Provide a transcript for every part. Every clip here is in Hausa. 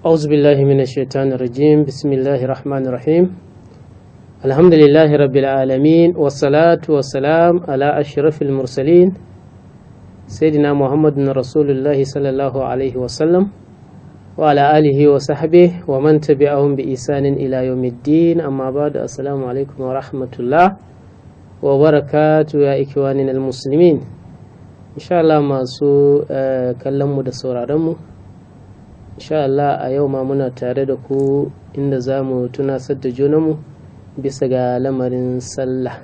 أعوذ بالله من الشيطان الرجيم. بسم الله الرحمن الرحيم. الحمد لله رب العالمين، والصلاة والسلام على أشرف المرسلين، سيدنا محمد رسول الله صلى الله عليه وسلم، وعلى آله وصحبه ومن تبعهم بإحسان إلى يوم الدين. أما بعد، السلام عليكم ورحمة الله وبركاته يا إخواننا المسلمين. إن شاء الله masu kallon mu da sauraron mu, insha Allah a yau ma muna tare da ku inda za mu tunasar da junanmu bisa ga lamarin sallah.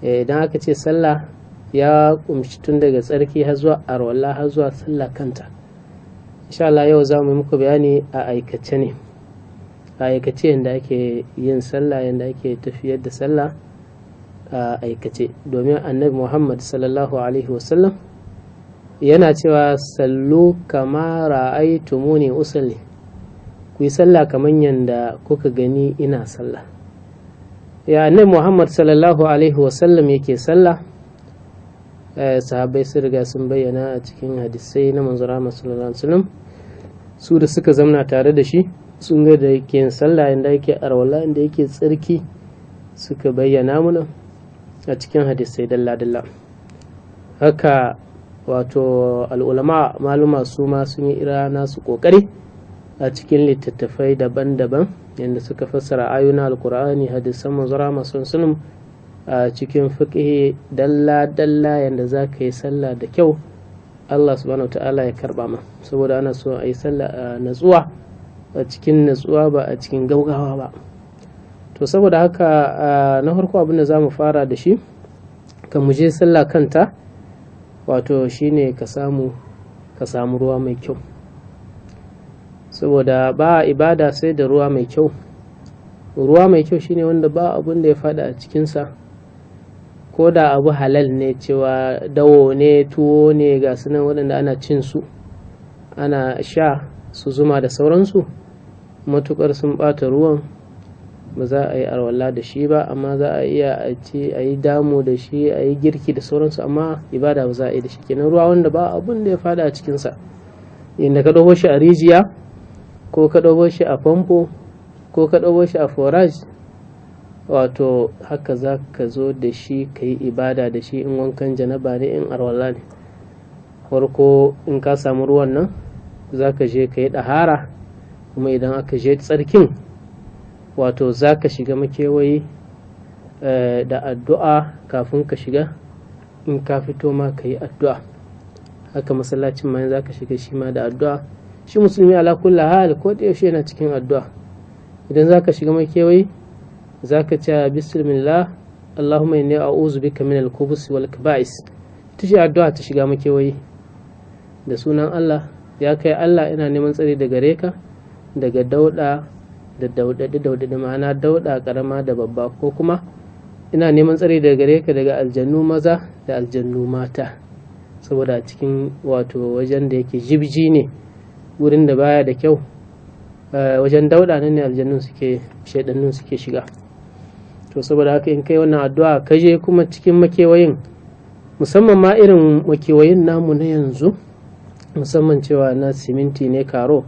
Idan aka ce sallah, ya kumshi tun daga tsarki har zuwa arwala har zuwa sallah kanta. Insha Allah yau za mu yi muku bayani a aikace ne, a aikace yadda ake yin sallah, yadda ake tafiyar da sallah a aikace, domin Annabi Muhammad sallallahu alaihi wasallam yana cewa: "Sallu kama ra'aytumuni usalli", ku yi sallah kamar yadda kuka gani ina sallah. Ya Annabi Muhammad sallallahu alaihi wasallam yake sallah? Sahabbai sun riga sun bayyana a cikin hadisai na Manzo Rahama sallallahu alaihi wasallam. Su da suka zamna tare da shi sun ga da yake yin sallah, yadda yake arwala, inda yake tsarki, suka bayyana muna a cikin hadisai dalla-dalla. Haka wato al'ulama, maluma, su ma sun yi ira nasu kokari a cikin littattafai daban-daban yadda suka fassara ayoyin Alkur'ani, hadisan Manzo Rahama sallallahu a cikin fiqh dalla-dalla, yadda za ka yi sallah da kyau, Allah subhanahu ta'ala ya karba ma. Saboda ana so a yi sallah a natsuwa, a cikin natsuwa, ba a cikin gaugawa ba. To saboda haka, na farko abin da za mu fara da shi kan mu je sallah kanta, wato shine ka samu ruwa mai kyau, saboda ba ibada sai da ruwa mai kyau. Ruwa mai kyau shine wanda ba abun da ya faɗi a cikinsa, ko da abu halal ne, cewa dawo ne, tuwo ne, ga sunan waɗanda ana cin su, ana sha su, zuma da sauransu, matukar sun ɓata ruwan, ba za a yi arwala da shi ba. Amma za a iya a ci, a yi damu da shi, a yi girki da sauransu, amma ibada ba za a yi da shi. Kenan ruwa wanda ba abun da ya faɗi a cikinsa, inda ka ɗauko shi a rijiya, ko ka ɗauko shi a famfo, ko ka ɗauko shi a forage, wato haka za ka zo da shi ka yi ibada da shi, in wankan janaba ne, in arwala ne. Farko in ka samu ruwan nan, za ka je ka yi ɗahara. Kuma idan aka je tsarkin, wato za ka shiga makewayi da addu'a kafin ka shiga. In ka fito ma ka yi addu'a. Haka masallacin ma za ka shiga shi ma da addu'a. Shi Musulmi ala kulla hal, ko da yaushe yana cikin addu'a. Idan za ka shiga makewayi, za ka ce: "Bismillah, Allahumma inni a'udhu bika min al-khubuth wal kaba'is". Ita ce addu'a ta shiga makewayi. Da sunan Allah, ya kai Allah, ina neman tsari daga gare ka, daga dauda da daudadi daudadi, ma'ana dauda karama da babba, ko kuma ina neman tsari daga gare ka daga aljannu maza da aljannu mata. Saboda a cikin wato wajen da yake jibji ne, wurin da baya da kyau, wajen dauda, nan ne aljannun suke, shaidannun suke shiga. To saboda haka, in kai wannan addu'a, ka je kuma cikin makewayin, musamman ma irin makewayin namu na yanzu, musamman cewa na siminti ne, karo,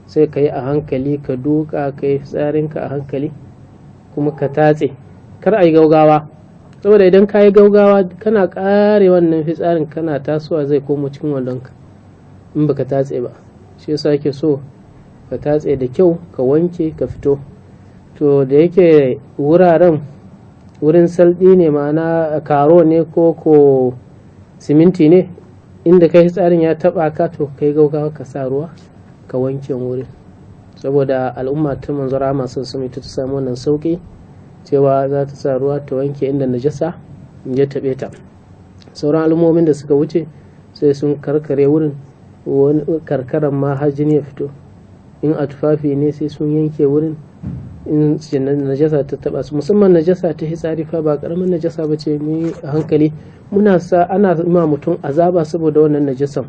sai ka yi a hankali, ka duka, ka yi fitsarinka a hankali, kuma ka tatse, kar a yi gaugawa. Saboda idan ka yi gaugawa, kana kare wannan fitsarin, kana tasowa zai komo cikin wandonka in baka tatse ba. Shi yasa ake so ka tatse da kyau, ka wanke, ka fito. To da yake wuraren wurin salɗi ne, ma'ana karo ne ko siminti ne, inda kai tsarin ya taba ka, to kai gaugawa ka sa ruwa ka wanke wurin. Saboda al'umma ta Manzo Rahama sun ita ta samu wannan sauki, cewa za ta sa ruwa ta wanke inda najasa ya taɓe ta. Sauran al'ummomin da suka wuce sai sun karkare wurin, wani karkaran ma har jini ya fito. In a tufafi ne, sai sun yanke wurin in najasa ta taba su. Musamman najasa ta hitsari fa ba karamin najasa ba ce. Mu a hankali, muna sa ana ma mutum azaba saboda wannan najasan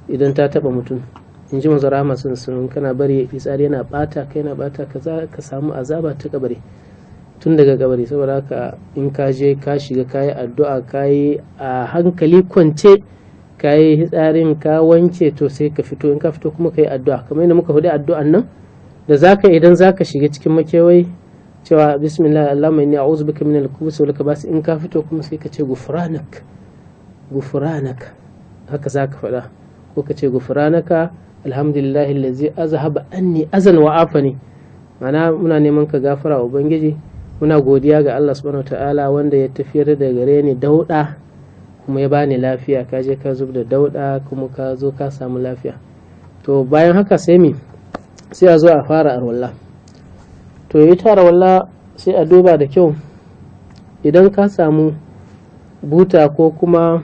idan ta taba mutum, in ji Manzo Rahama sun kana bari fitsari yana bata kai, yana bata ka, za ka samu azaba ta kabari, tun daga kabari. Saboda haka, in ka je ka shiga, ka yi addu'a, ka yi a hankali kwance. Ka yi hitsarin ka wanke, to sai ka fito. In ka fito kuma ka yi addu'a kamar yadda muka faɗi addu'an nan da zaka idan zaka shiga cikin makewayi, cewa "Bismillah, Allahumma inni a'udhu bika min al-khubuthi wal khaba'ith". In ka fito kuma sai ka ce "Gufranak, gufranak", haka zaka faɗa, ko ka ce "Gufranaka, alhamdulillahi allazi azhaba anni azan wa afani". Ma'ana, muna neman ka gafara Ubangiji, muna godiya ga Allah subhanahu ta'ala wanda ya tafiyar da gare ni dauda kuma ya bani lafiya. Ka je ka zub da dauda kuma ka zo ka samu lafiya. To bayan haka sai mi? Sai a zo a fara arwalla. To ita arwalla sai a duba da kyau. Idan ka samu buta ko kuma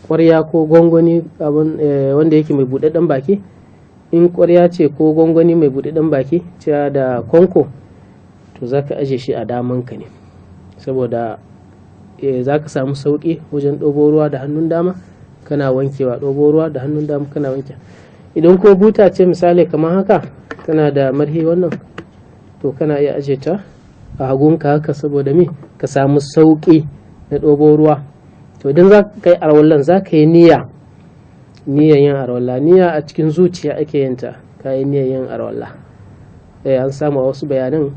ƙwarya ko gwangwani wanda yake mai buɗaɗɗen baki, in ƙwarya ce ko gwangwani mai buɗaɗɗen baki cewa da konko, to za ka aje shi a damanka ne, saboda za ka samu sauƙi wajen ɗobo ruwa da hannun dama kana wankewa, ɗobo ruwa da hannun dama kana wanke. Idan ko buta ce misali kamar haka, tana da marhi wannan, to kana iya aje ta a hagunka haka, saboda me? Ka samu sauƙi na ɗobo ruwa. To idan za ka yi arwallan, za ka yi niyya, niyyar yin arwalla. Niyya a cikin zuciya ake yin ta. Ka yi niyyar yin arwalla. An samu a wasu bayanan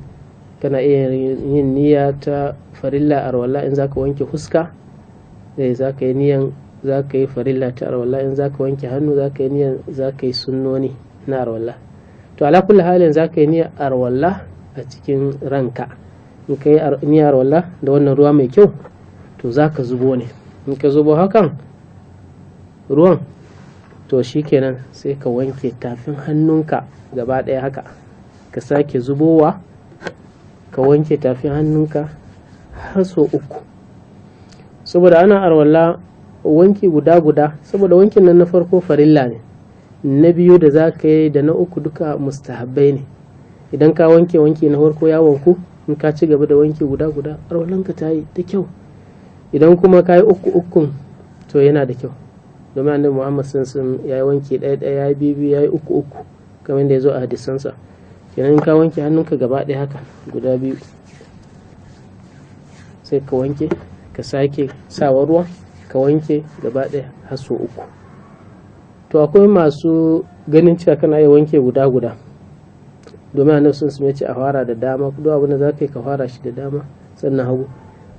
kana iya yin niyya ta farilla arwalla in za ka wanke huska, za ka yi niyyan za ka yi farilla ta arwalla. In za ka wanke hannu, za ka yi niyyan za ka yi sunnoni na arwalla. To ala kulli halin za ka yi niyyar arwalla a cikin ranka. In ka yi niyyar arwalla da wannan ruwa mai kyau, to za ka zubo ne. In ka zubo hakan ruwan, to shikenan, sai ka wanke tafin hannunka gaba ɗaya haka, ka sake zubowa ka wanke tafin hannunka har sau uku. Saboda ana arwalla wanki guda guda, saboda wankin nan na farko farilla ne, na biyu da za ka yi da na uku duka mustahabbai ne. Idan ka wanke wanki na farko ya wanku, in ka ci gaba da wanki guda guda, arwallanka ta yi ta kyau. Idan kuma ka yi uku ukun, to yana da kyau, domin Annabi Muhammad sun ya yi wanki ɗaya ɗaya, ya yi biyu biyu, ya yi uku uku, kamar da ya zo a hadisansa. Kenan in ka wanke hannunka gaba ɗaya haka guda biyu, sai ka wanke, ka sake sawa ruwa ka wanke gaba ɗaya har sau uku. To akwai masu ganin cewa kana iya wanke guda guda, domin Annabi sun ce a fara da dama. Duk abin da za ka yi, ka fara shi da dama sannan hagu.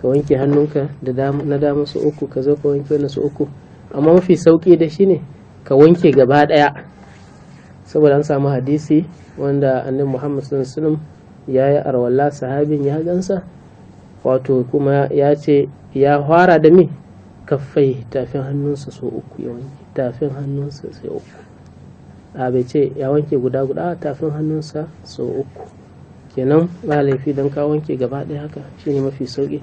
Ka wanke hannunka da dama, na dama sau uku, ka zo ka wanke wannan sau uku. Amma mafi sauki da shi ne ka wanke gaba ɗaya, saboda an samu hadisi wanda Annabi Muhammad sallallahu alaihi wasallam ya yi arwalla, sahabin ya gansa, wato kuma ya ce ya fara da me? Kaffai, tafin hannunsa sau uku ya wanke tafin hannunsa sau uku. A bai ce ya wanke guda guda, tafin hannunsa sau uku. Kenan ba laifi don ka wanke gaba ɗaya haka, shine mafi sauki,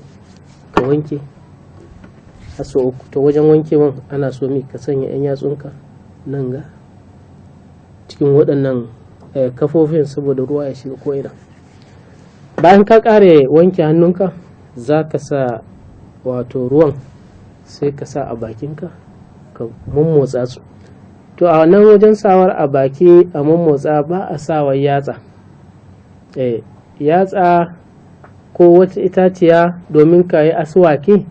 ka wanke har sau uku. To wajen wankewan ana so mi? Ka sanya 'yan yatsunka nan ga cikin waɗannan kafofin, saboda ruwa ya shiga ko'ina. Bayan ka ƙare wanke hannunka, za ka sa wato ruwan, sai ka sa a bakinka ka mummotsa su. To a nan wajen sawar a baki a mummotsa, ba a sawa yatsa, yatsa ko wata itaciya domin ka yi aswaki.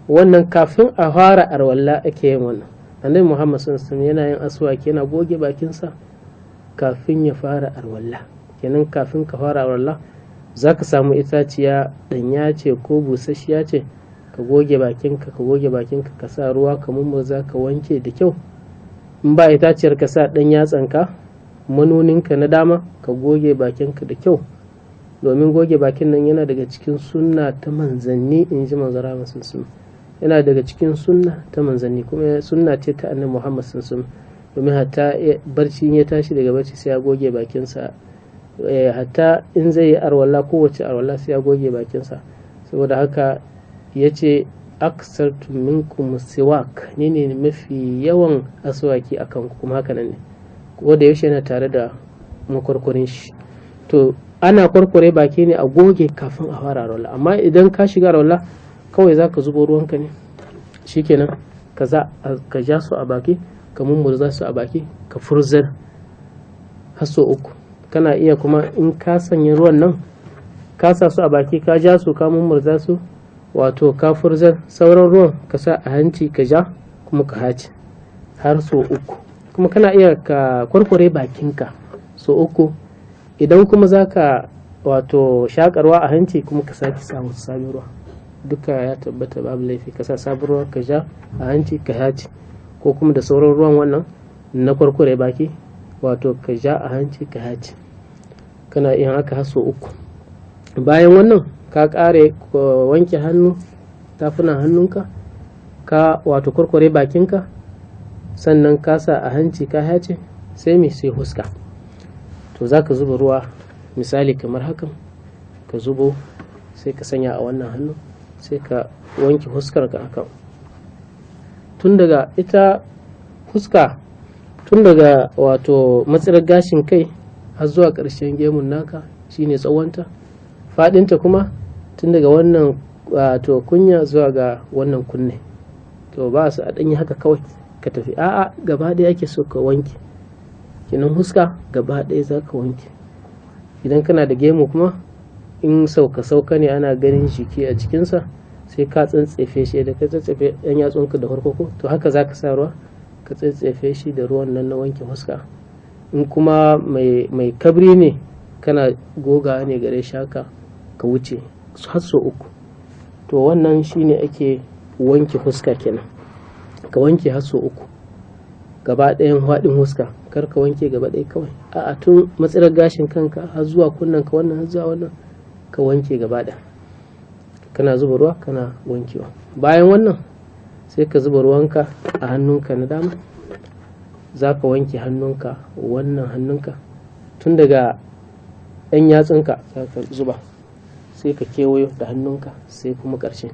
Wannan kafin a fara arwalla ake yin wannan. Annabi Muhammad sallallahu alaihi yana yin aswaki, yana goge bakinsa kafin ya fara arwalla. Kenan kafin ka fara arwalla, za ka samu itaciya, ɗanya ce ko busasshiya ce, ka goge bakinka, ka goge bakinka, ka sa ruwa ka mummurza, ka wanke da kyau. In ba itaciyar, ka sa ɗan yatsanka, manuninka na dama, ka goge bakinka da kyau, domin goge bakin nan yana daga cikin sunna ta manzanni, in ji manzara masu. Yana daga cikin sunna ta manzanni, kuma sunna ce ta Annabi Muhammad sallallahu, domin hatta barci, in ya tashi daga barci sai ya goge bakinsa, hatta in zai yi arwalla, kowace arwalla sai ya goge bakinsa. Saboda haka ya ce "Aksartu minkum siwak", ni ne mafi yawan aswaki akan, kuma haka nan ne, ko da yaushe yana tare da makwarkwarin shi. To ana kwarkware baki ne a goge kafin a fara arwalla. Amma idan ka shiga arwalla, kawai za ka zubo ruwanka ne, shikenan, ka za ka ja su a baki, ka mummurza su a baki, ka furzar har sau uku. Kana iya kuma in ka sanya ruwan nan, ka sa su a baki, ka ja su, ka mummurza su, wato ka furzar, sauran ruwan ka sa a hanci, ka ja kuma ka hace. har so 3. Kuma kana iya ka kwarkware bakinka so 3. Idan kuma za ka wato shakarwa a hanci kuma ka sake sa wasu sabon ruwa, duka ya tabbata babu laifi. Ka sa sabon ruwa ka ja a hanci ka haci, ko kuma da sauran ruwan wannan na kwarkware baki wato ka ja a hanci ka haci. Kana iya haka har so 3. Bayan wannan ka kare wanke hannu, tafunan hannunka, ka wato kwarkware bakinka, sannan ka sa a hanci ka hace, sai me? Sai huska. To za ka zuba ruwa misali kamar hakan, ka zubo sai ka sanya a wannan hannu, sai ka wanke huskarka haka tun daga ita huska, tun daga wato matsirar gashin kai har zuwa ƙarshen gemun naka shine tsawonta. Faɗinta kuma tun daga wannan wato kunya zuwa ga wannan kunne. To ba su a ɗanyi haka kawai ka tafi, a'a gaba ɗaya ake so ka wanke. Kenan huska gaba ɗaya za ka wanke. Idan kana da gemu kuma in sauka sauka ne ana ganin jiki a cikinsa, sai ka tsantsefe shi da ka tsantsefe ɗan yatsunka da farko ko, to haka za ka sa ruwa ka tsantsefe shi da ruwan nan na wanke huska. In kuma mai kabri ne kana goga ne gare shi haka ka wuce har so 3. To wannan shine ake wanke huska kenan. Ka wanke har so 3 gaba ɗayan haɗin huska, kar ka wanke gaba ɗaya kawai, a'a tun matsirar gashin kanka har zuwa kunnenka wannan har zuwa wannan ka wanke gaba ɗaya. Kana zuba ruwa kana wankewa. Bayan wannan sai ka zuba ruwanka a hannunka na dama, za ka wanke hannunka, wannan hannunka tun daga ɗan yatsunka za ka zuba, sai ka kewayo da hannunka sai kuma ƙarshe,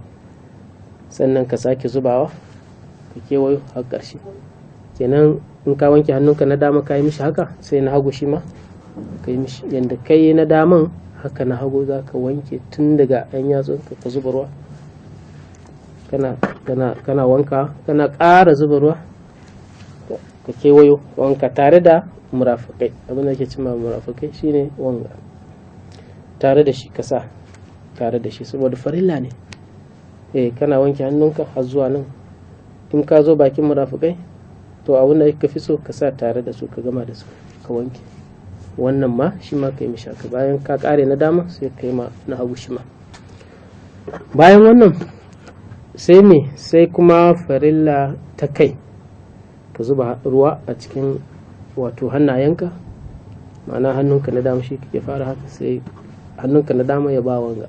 sannan ka sake zubawa ka kewayo har ƙarshe. Kenan in ka wanke hannunka na dama ka yi mishi haka, sai na hagu shi ma ka yi mishi yanda ka yi na daman, haka na hagu za ka wanke tun daga ɗan yatsunka ka zuba ruwa, kana wanka, kana ƙara zuba ruwa ka kewayo wanka tare da murafukai. Abin da ake cewa murafukai shine wanga tare da shi ka sa tare da shi, saboda farilla ne. Kana wanke hannunka har zuwa nan, in ka zo bakin murafukai to abin da ka fi so ka sa tare da su ka gama da su ka wanke. Wannan ma shi ma ka yi mishi haka. Bayan ka ƙare na dama sai ka yi ma na hagu shi ma. Bayan wannan sai me? Sai kuma farilla ta kai. Ka zuba ruwa a cikin wato hannayenka, ma'ana hannunka na dama shi kake fara haka, sai hannunka na dama ya ba wanga,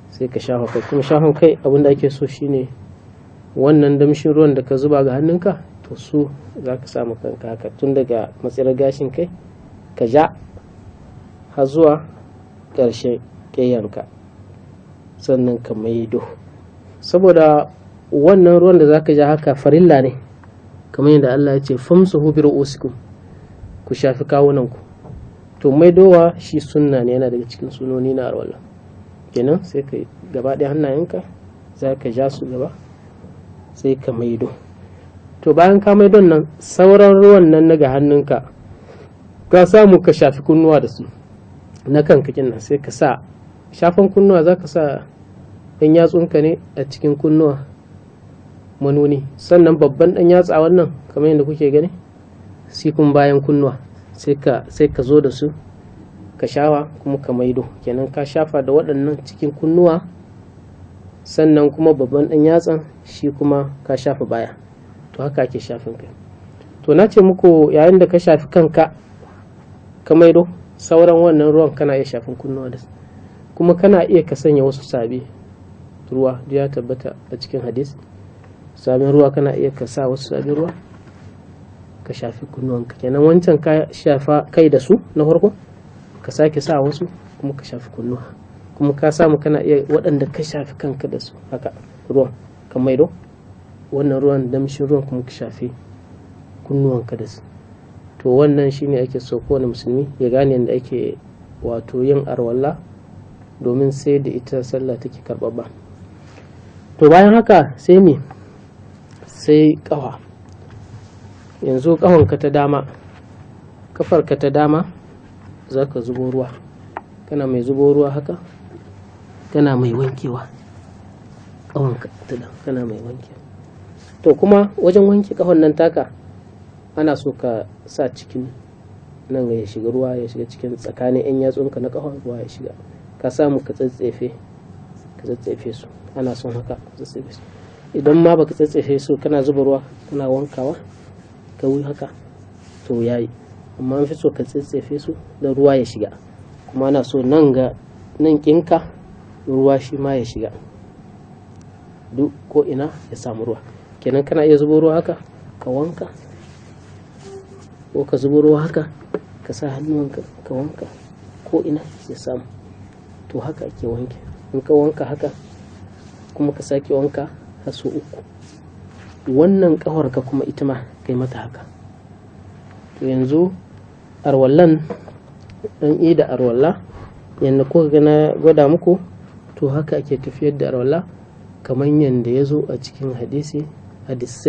sai ka shafa kai. Kuma shafan kai abin da ake so shine wannan damshin ruwan da ka zuba ga hannunka, to su za ka samu kanka haka tun daga matsirar gashin kai ka ja har zuwa ƙarshen ƙeyanka, sannan ka maido. Saboda wannan ruwan da za ka ja haka farilla ne, kamar yadda Allah ya ce famsahu bi ru'usikum, ku shafi kawunanku. To maidowa shi sunna ne, yana daga cikin sunoni na arwala. Kenan sai ka gaba ɗaya hannayenka za ka ja su gaba sai ka maido. To bayan ka maidon nan, sauran ruwan nan na ga hannunka ka samu ka shafi kunnuwa da su na kanka kinnan, sai ka sa shafan kunnuwa, za ka sa ɗan yatsunka ne a cikin kunnuwa manuni, sannan babban ɗan yatsa wannan kamar yadda kuke gani sai kuma bayan kunnuwa sai ka zo da su ka shafa kuma ka maido. Kenan ka shafa da waɗannan cikin kunnuwa, sannan kuma babban ɗan yatsan shi kuma ka shafa baya. To haka ake shafin kai. To na ce muku yayin da ka shafi kanka ka maido sauran wannan ruwan kana iya shafin kunnuwa da su, kuma kana iya ka sanya wasu sabi ruwa, duk ya tabbata a cikin hadis. Sabin ruwa kana iya ka sa wasu sabin ruwa ka shafi kunnuwanka. Kenan wancan ka shafa kai da su na farko, ka sake sa wasu kuma ka shafi kunnuwa, kuma ka samu kana iya waɗanda ka shafi kanka da su haka ruwan ka maido wannan ruwan damshin ruwan kuma ka shafi kunnuwanka da su. To wannan shine ake so kowane musulmi ya gane yadda ake wato yin arwalla, domin sai da ita sallah take karɓaɓɓa. To bayan haka sai me? Sai ƙafa. Yanzu ƙafanka ta dama, ƙafarka ta dama za ka zubo ruwa, kana mai zubo ruwa haka, kana mai wankewa ƙafanka ta dama, kana mai wankewa. To kuma wajen wanke kafan nan taka ana so ka sa cikin nan ya shiga ruwa, ya shiga cikin tsakanin yan yatsunka na kafa, ruwa ya shiga, ka samu ka tsetsefe, ka tsetsefe su. Ana son haka, ka tsetsefe su. Idan ma baka tsetsefe su, kana zuba ruwa kana wankawa ka wuyi haka, to yayi. Amma an fi so ka tsetsefe su da ruwa ya shiga. Kuma ana so nan ga nan kinka ruwa shi ma ya shiga, duk ko ina ya samu ruwa. Kenan kana iya zubo ruwa haka ka wanka, ko ka zubo ruwa haka ka sa hannuwanka ka wanka, ko ina ya samu. To haka ake wanke. In ka wanka haka kuma ka sake wanka har sau 3. Wannan ƙafarka kuma ita ma kai mata haka. To yanzu arwallan dan ida arwalla yanda kuka ga na gwada muku, to haka ake tafiyar da arwalla kamar yanda ya zo a cikin hadisai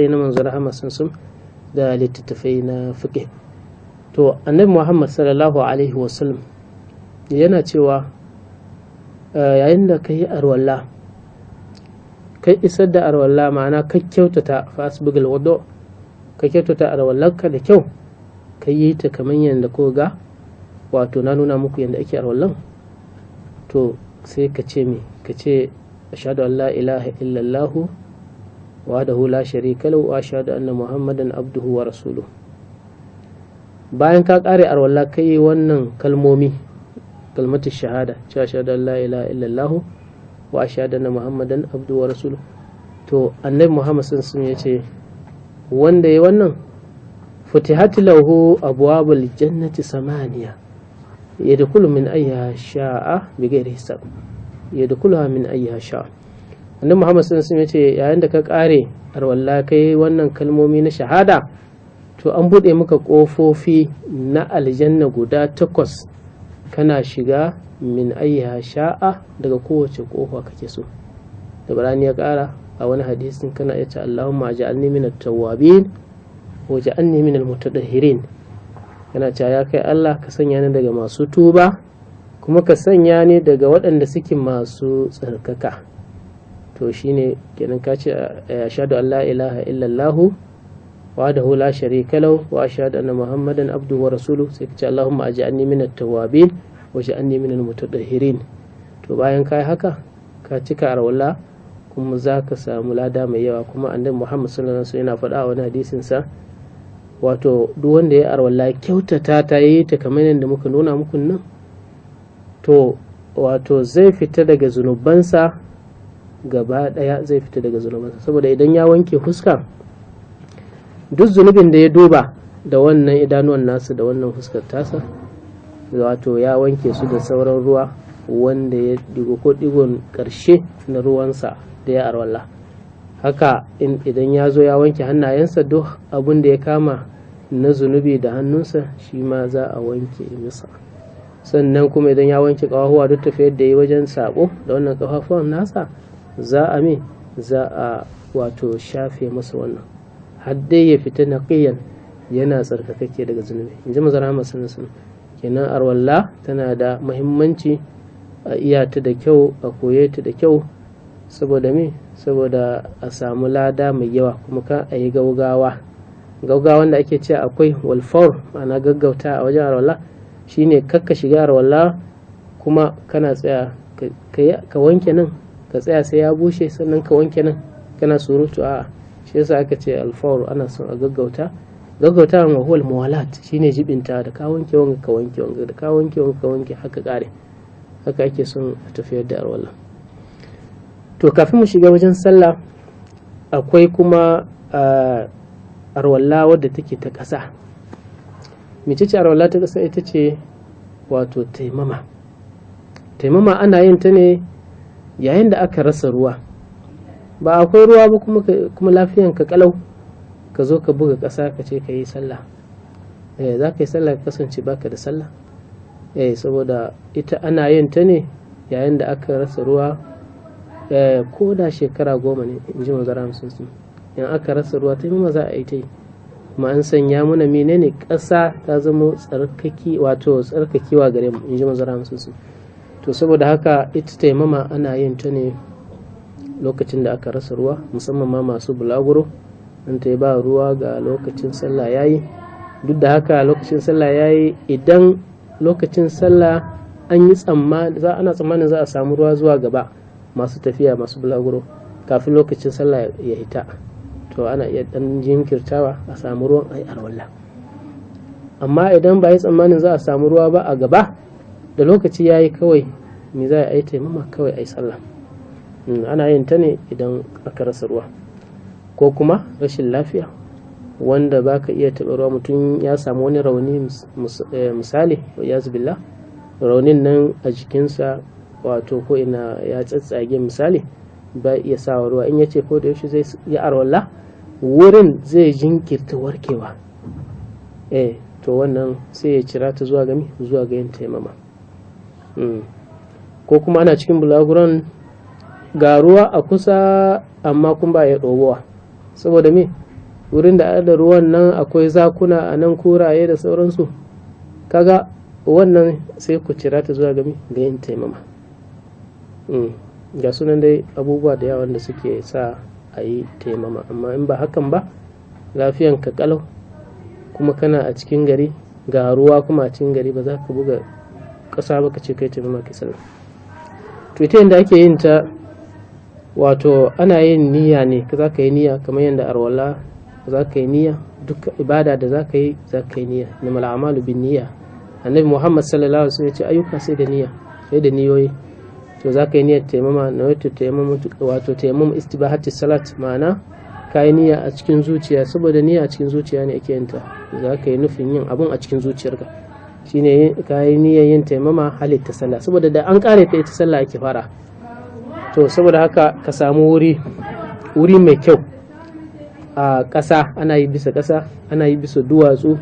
na manzo rahama sun da littattafai na fiqh. To annabi Muhammad sallallahu alaihi wasallam yana cewa yayin da ka yi arwalla, ka isar da arwalla, ma'ana ka kyautata fasbigil wudu, ka kyautata arwallarka da kyau, ka yi ta kamar yadda ko ga wato na nuna muku yadda ake arwallan. To sai ka ce me? Ka ce ashhadu an la ilaha illallah wahdahu la sharika lahu wa ashhadu anna muhammadan abduhu wa rasuluhu. Bayan ka kare arwalla ka yi wannan kalmomi, kalmatu shahada, cewa ashhadu an la ilaha illallah wa ashhadu anna muhammadan abduhu wa rasuluhu. To annabi Muhammad sallallahu alaihi wasallam ya ce wanda ya wannan, futihat lahu abwabul jannati samaniya yadkhulu min ayyiha sha'a bighairi hisab, yadkhuluha min ayyiha sha'a. Annabi Muhammad sallallahu alaihi wasallam ya ce yayin da ka kare arwalla kai wannan kalmomi na shahada, to an bude maka kofofi na aljanna guda 8, kana shiga min ayyiha sha'a, daga kowace kofa kake so. Da barani ya kara a wani hadisin kana iya ce Allahumma ij'alni minat tawwabin wa ij'alni minal mutatahhirin. Kana cewa ya kai Allah ka sanya ni daga masu tuba kuma ka sanya ni daga waɗanda suke masu tsarkaka. To shine kenan ka ce ashhadu an la ilaha illallah wahdahu la sharika lahu wa ashhadu anna muhammadan abduhu wa rasuluhu. Sai ka ce Allahumma ij'alni minat tawwabin wa ij'alni minal mutatahhirin. To bayan kai haka ka cika arwala kuma za ka samu lada mai yawa. Kuma annabi Muhammad sallallahu alaihi wasallam yana faɗa a wani hadisin sa, wato duk wanda ya arwala kyautata ta yi ta kamar yadda muka nuna muku nan, to wato zai fita daga zunubansa gaba ɗaya, zai fita daga zunubansa. Saboda idan ya wanke huska, duk zunubin da ya duba da wannan idanuwan nasa da wannan huskar tasa, wato ya wanke su da sauran ruwa wanda ya digo ko digon ƙarshe na ruwansa da ya arwala. Haka idan ya zo ya wanke hannayensa, duk abin da ya kama na zunubi da hannunsa shi ma za a wanke masa. Sannan kuma idan ya wanke ƙafafuwa, duk tafiyar da yi wajen sabo da wannan ƙafafuwan nasa, za a me za a wato shafe masa wannan, har dai ya fita naqiyan, yana tsarkakakke daga zunubi, in ji manzon Rahama sallallahu alaihi wasallam. Kenan arwalla tana da muhimmanci, a iya ta da kyau, a koye ta da kyau, saboda me? Saboda a samu lada mai yawa, kuma ka a yi gaugawa. Gaugawan da ake cewa akwai walfaur, ma'ana gaggauta a wajen arwalla, shine kakka shiga arwalla kuma kana tsaya ka wanke nan, ka tsaya sai ya bushe sannan ka wanke nan, kana surutu. A'a, shi yasa aka ce alfaur, ana son a gaggauta. Gaggauta wa huwal muwalat, shine jibinta, da ka wanke wanga ka wanke wanga, da ka wanke wanga ka wanke, haka kare. Haka ake son a tafiyar da arwalla. To kafin mu shiga wajen sallah, akwai kuma arwalla wadda take ta ƙasa. Mecece arwalla ta ƙasa? Ita ce wato taimama. Taimama ana yin ta ne yayin da aka rasa ruwa, ba akwai ruwa ba kuma lafiyan ka kalau, ka zo ka buga ƙasa ka ce ka yi sallah. Za ka yi sallah ka kasance baka da sallah. Saboda ita ana yin ta ne yayin da aka rasa ruwa, ko da shekara 10 ne, in ji manzon Rahama sallallahu alaihi wasallam. In aka rasa ruwa, taimama za a yi ta yi. Kuma an sanya muna menene? Ƙasa ta zama tsarkaki, wato tsarkakewa gare mu, in ji manzon Rahama sallallahu alaihi wasallam. To saboda haka ita taimama ana yin ta ne lokacin da aka rasa ruwa, musamman ma masu bulaguro. An ta ba ruwa ga lokacin sallah yayi. Duk da haka lokacin sallah yayi, idan lokacin sallah an yi tsammani za ana tsammanin za a samu ruwa zuwa gaba, masu tafiya masu bulaguro kafin lokacin sallah ya hita, to ana iya dan jinkirtawa a samu ruwan ai arwalla. Amma idan ba yi tsammanin za a samu ruwa ba a gaba, da lokaci yayi kawai me za a yi? Taimama kawai ai sallah. Ana yin ta ne idan aka rasa ruwa ko kuma rashin lafiya wanda baka iya taɓa ruwa. Mutum ya samu wani rauni misali, ya billah, raunin nan a jikinsa wato ko ina ya tsatsage misali, ba iya sawa ruwa. In ya ce ko da yaushe zai yi arwalla, wurin zai jinkirta warkewa. To wannan sai ya cira ta zuwa gami zuwa ga yin taimama. Ko kuma ana cikin bulaguron, ga ruwa a kusa amma kun ba ya ɗobowa, saboda me? Wurin da da ruwan nan akwai zakuna a nan, kuraye da sauransu. Kaga wannan sai ku cira ta zuwa gami ga yin taimama. Ga sunan dai abubuwa da yawan da suke sa a yi taimama. Amma in ba hakan ba, lafiyan ka kalau kuma kana a cikin gari, ga ruwa kuma a cikin gari, ba za ka buga ƙasa ba ka ce kai taimama kai sallah. To ita yadda ake yin ta, wato ana yin niyya ne. Za ka yi niyya kamar yadda arwala za ka yi niyya. Duk ibada da za ka yi, za ka yi niyya. Innamal a'malu bin niyya. Annabi Muhammad sallallahu alaihi wasallam ya ce ayyuka sai da niyya, sai da niyoyi. To za ka yi niyyar taimama na wato taimama, wato taimama istibahati salat, ma'ana ka yi niyya a cikin zuciya, saboda niyya a cikin zuciya ne ake yin ta. Za ka yi nufin yin abun a cikin zuciyarka, shine ka yi niyyar yin taimama halitta sallah, saboda da an kare ta ita sallah ake fara. To saboda haka ka samu wuri, wuri mai kyau a ƙasa. Ana yi bisa ƙasa, ana yi bisa duwatsu,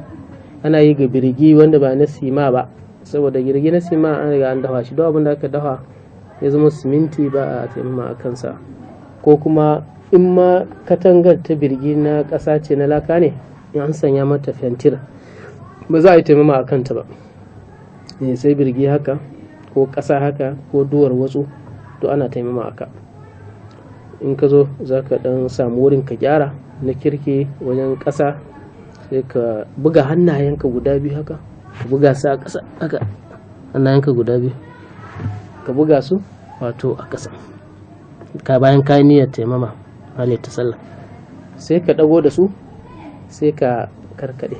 ana yi ga birgi wanda ba na sima ba, saboda girgi na sima an riga an dafa shi. Duk abin da aka dafa ya zama siminti ba a taimama a kansa. Ko kuma in ma katangar ta birgi na ƙasa ce, na laka ne, in an sanya mata fentir ba za a yi taimama a kanta ba. Sai birgi haka ko ƙasa haka ko duwar watsu, to ana taimama aka. In ka zo za ka ɗan samu wurin ka gyara na kirki wajen ƙasa, sai ka buga hannayenka guda biyu haka, ka buga su a ƙasa haka, hannayenka guda biyu ka buga su wato a ƙasa. Ka bayan ka niyyar taimama halitta sallah, sai ka ɗago da su, sai ka karkaɗe,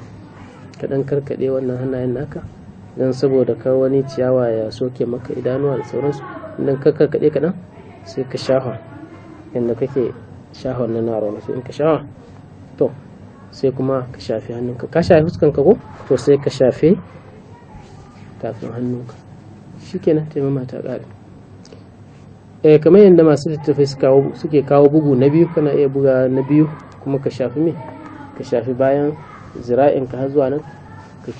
ka ɗan karkaɗe wannan hannayen naka don saboda ka wani ciyawa ya soke maka idanuwa da sauransu. Idan ka karkaɗe kaɗan, sai ka shafa yadda kake shafa wannan na. Sai in ka shafa, to sai kuma ka shafi hannunka. Ka shafi fuskanka ko, to sai ka shafe tafin hannunka. Shikenan, taimama ta ƙare. Kamar yadda masu littattafai suke kawo bugu na biyu, kana iya buga na biyu kuma ka shafi me? Ka shafi bayan zira'inka har zuwa nan, ka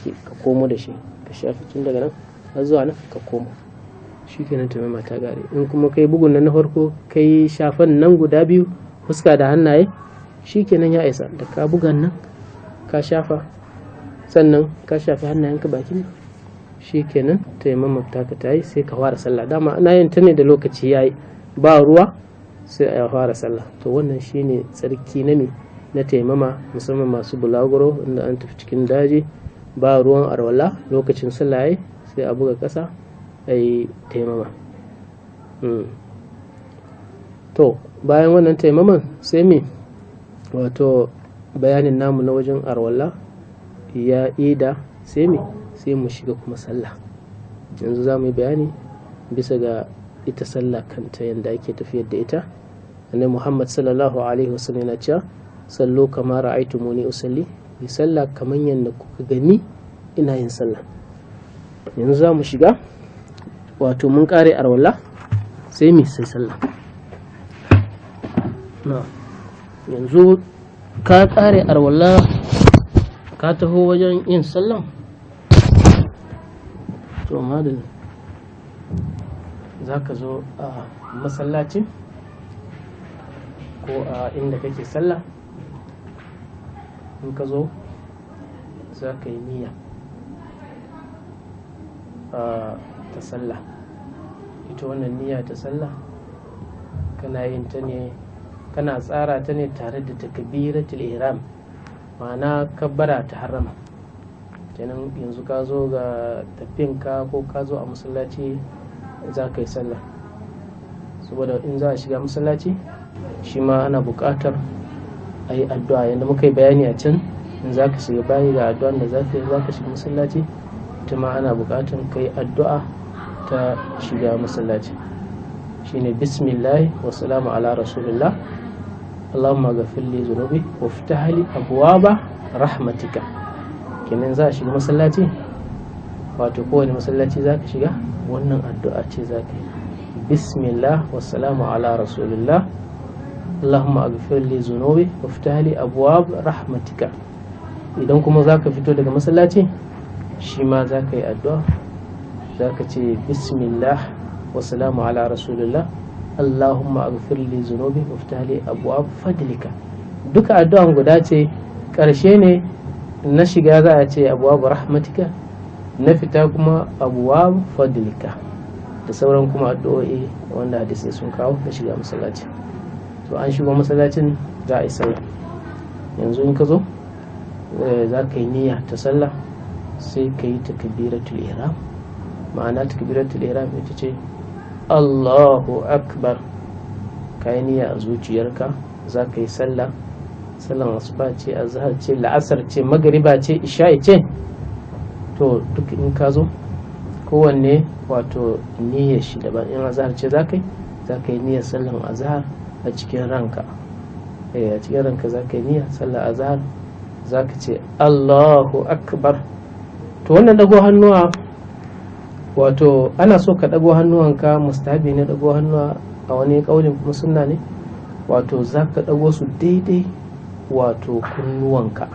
komo da shi, ka shafi tun daga nan har zuwa nan ka komo. Shikenan, taimama ta ƙare. In kuma kai bugun nan na farko, kai shafan nan guda biyu, fuska da hannaye, shikenan ya isa. Da ka buga nan ka shafa, sannan ka shafi hannayenka bakin, shikenan taimama taka ta yi. Sai ka fara sallah. Dama ana yin ta ne da lokaci yayi, ba ruwa sai a fara sallah. To wannan shine tsarki na me? Na taimama, musamman masu bulaguro inda an tafi cikin daji, ba ruwan arwala, lokacin sallah yayi, sai a buga ƙasa a yi taimama. To bayan wannan taimaman sai me? Wato bayanin namu na wajen arwala ya ida, sai me? Sai mu shiga kuma sallah. Yanzu za mu yi bayani bisa ga ita sallah kanta, yadda ake tafiyar da ita. Annabi Muhammad sallallahu alaihi wasallam yana cewa sallu kama ra'aytumuni usalli, yi sallah kamar yadda kuka gani ina yin sallah. Yanzu za mu shiga, wato mun kare arwala, sai mi? Sai sallah. Yanzu ka kare arwala, ka taho wajen yin sallah. To madalla, za ka zo a masallaci ko a inda kake sallah. In ka zo za ka yi niyya ta sallah. Ita wannan niyya ta sallah kana yin ta ne Kana tsara ta ne tare da takbiratul ihram, ma'ana kabbara ta harama. Kenan yanzu ka zo ga tafinka ko ka zo a masallaci za ka yi sallah. Saboda in za a shiga masallaci shi ma ana buƙatar a yi addu'a, yadda muka yi bayani a can. In za ka shiga bayi ga addu'an da za ka yi, za ka shiga masallaci, ita ma ana buƙatar ka yi addu'a ta shiga masallaci. Shine bismillah wa salamu ala rasulillah, allahumma ghafir li dhunubi wa ftah li abwaba rahmatika. Kenan za a shiga masallaci, wato kowane masallaci za ka shiga, wannan addu'a ce za ka yi: bismillah wa salamu ala rasulillah, allahumma aghfir li zunubi wa ftah li abwab rahmatika. Idan kuma za ka fito daga masallaci, shi ma za ka yi addu'a, za ka ce bismillah wa salamu ala rasulillah, allahumma aghfir li zunubi wa ftah li abwab fadlika. Duka addu'an guda ce. Ƙarshe ne na shiga za a ce abwab rahmatika, na fita kuma abwab fadlika, da sauran kuma addu'o'i wanda hadisai sun kawo na shiga masallaci. To an shigo masallacin za a yi sallah. Yanzu in ka zo za ka yi niyya ta sallah, sai ka yi takbiratul ihram. Ma'ana takbiratul ihram ita ce Allahu akbar. Ka yi niyya a zuciyarka za ka yi sallah, sallan asuba ce, azhar ce, la'asar ce, magariba ce, isha'i ce. To duk in ka zo kowanne wato niyyar shi daban. In azhar ce za ka yi, za ka yi niyyar sallan azhar a cikin ranka. A cikin ranka za ka yi niyyar sallar azhar, za ka ce Allahu akbar. To wannan dago hannuwa, wato ana so ka dago hannuwanka, mustahabi ne dago hannuwa, a wani kaulin kuma sunna ne. Wato za ka dago su daidai wato kunnuwanka,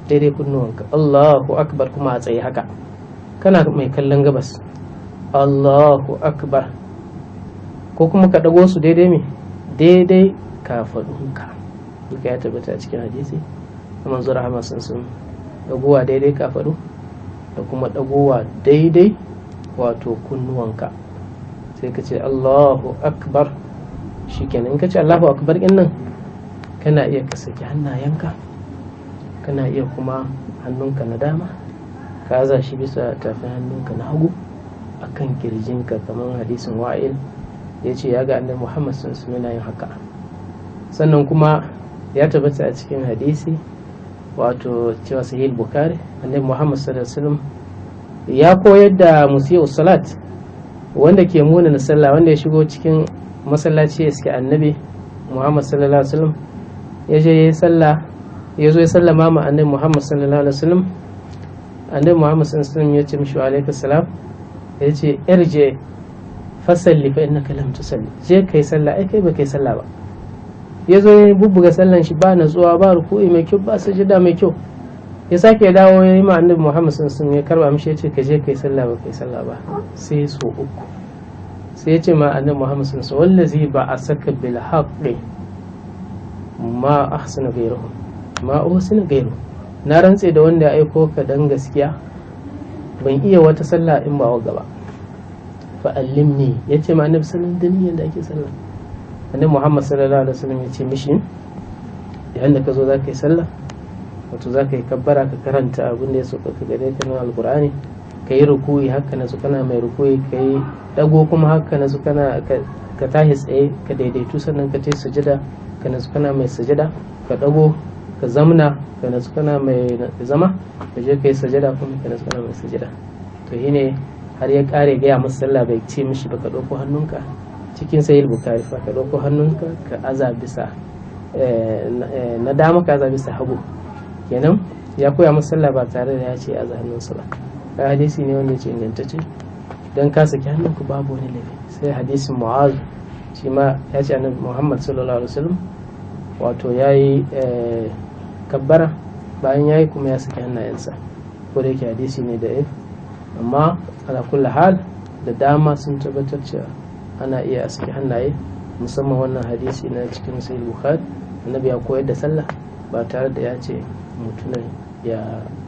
daidai kunnuwanka. Allahu akbar, kuma a tsaye haka kana mai kallon gabas. Allahu akbar. Ko kuma ka dago su daidai me daidai kafadunka. Duka ya tabbata a cikin hadisi na manzo rahama sun dagowa daidai kafadu da kuma dagowa daidai wato kunnuwanka. Sai ka ce Allahu akbar. Shikenan, in ka ce Allahu akbar din nan, kana iya ka saki hannayenka, kana iya kuma hannunka na dama ka aza shi bisa tafin hannunka na hagu akan kirjinka, kamar hadisin Wa'il ya ce ya ga annabi Muhammad sallallahu alaihi wasallam yin haka. Sannan kuma ya tabbata a cikin hadisi, wato cewa Sahih Bukhari, annabi Muhammad sallallahu alaihi wasallam ya koyar da musii'u salat, wanda ke muna sallah, wanda ya shigo cikin masallaci ya iske annabi Muhammad sallallahu alaihi wasallam, ya je ya yi sallah, ya zo ya sallama ma annabi Muhammad sallallahu alaihi wasallam. Annabi Muhammad sallallahu alaihi wasallam ya ce mishi wa alaikum salam. Ya ce irji fasalli fa innaka lam tusalli, je kai sallah, ai kai ba kai sallah ba. Ya zo ya bubbuga sallan shi, ba natsuwa, ba ruku'i mai kyau, ba sujada mai kyau. Ya sake dawo ya yi ma annabi Muhammad sallallahu alaihi wasallam, ya karba mishi, ya ce ka je kai sallah, ba kai sallah ba. Sai so uku. Sai ya ce ma annabi Muhammad sallallahu alaihi wasallam, wallazi ba'asaka bil haqqi ma ahsana ghayruhu ma uhsina ghayruhu, na rantse da wanda ya aiko ka dan gaskiya, ban iya wata sallah in ba wagga ba. Fa allimni, ya ce ma annabi sallallahu alaihi wasallam yadda ake sallah. Annabi Muhammad sallallahu alaihi wasallam ya ce mishi yayin da ka zo za ka yi sallah, wato za ka yi kabbara, ka karanta abin da ya sauka ka gare ka na alkur'ani, ka yi rukuyi haka na kana mai rukuyi, ka yi dago kuma haka na kana ka tashi tsaye ka daidaitu, sannan ka ce sujada ka nasu kana mai sujada, ka dago ka zamna ka nasu kana mai zama, ka je ka yi sujada kuma ka nasu kana mai sujada. To shine har ya kare gaya masa sallah, bai ce mishi ba ka ɗauko hannunka, cikin Sahih Bukhari fa, ka ɗauko hannunka ka aza bisa na dama ka aza bisa hagu. Kenan ya koya masa sallah ba tare da ya ce aza hannunsa ba. Kai hadisi ne wanda ya ce ingantacce, dan ka saki hannunka babu wani laifi. Sai hadisin Mu'az, shi ma ya ce annabi Muhammad sallallahu alaihi wasallam wato yayi kabbara, bayan yayi kuma ya saki hannayensa. Ko da yake hadisi ne da amma ala kulli hal da dama sun tabbatar cewa ana iya saki hannaye, musamman wannan hadisi na cikin Sahih Bukhari, annabi ya koyar da sallah ba tare da ya ce mutumin ya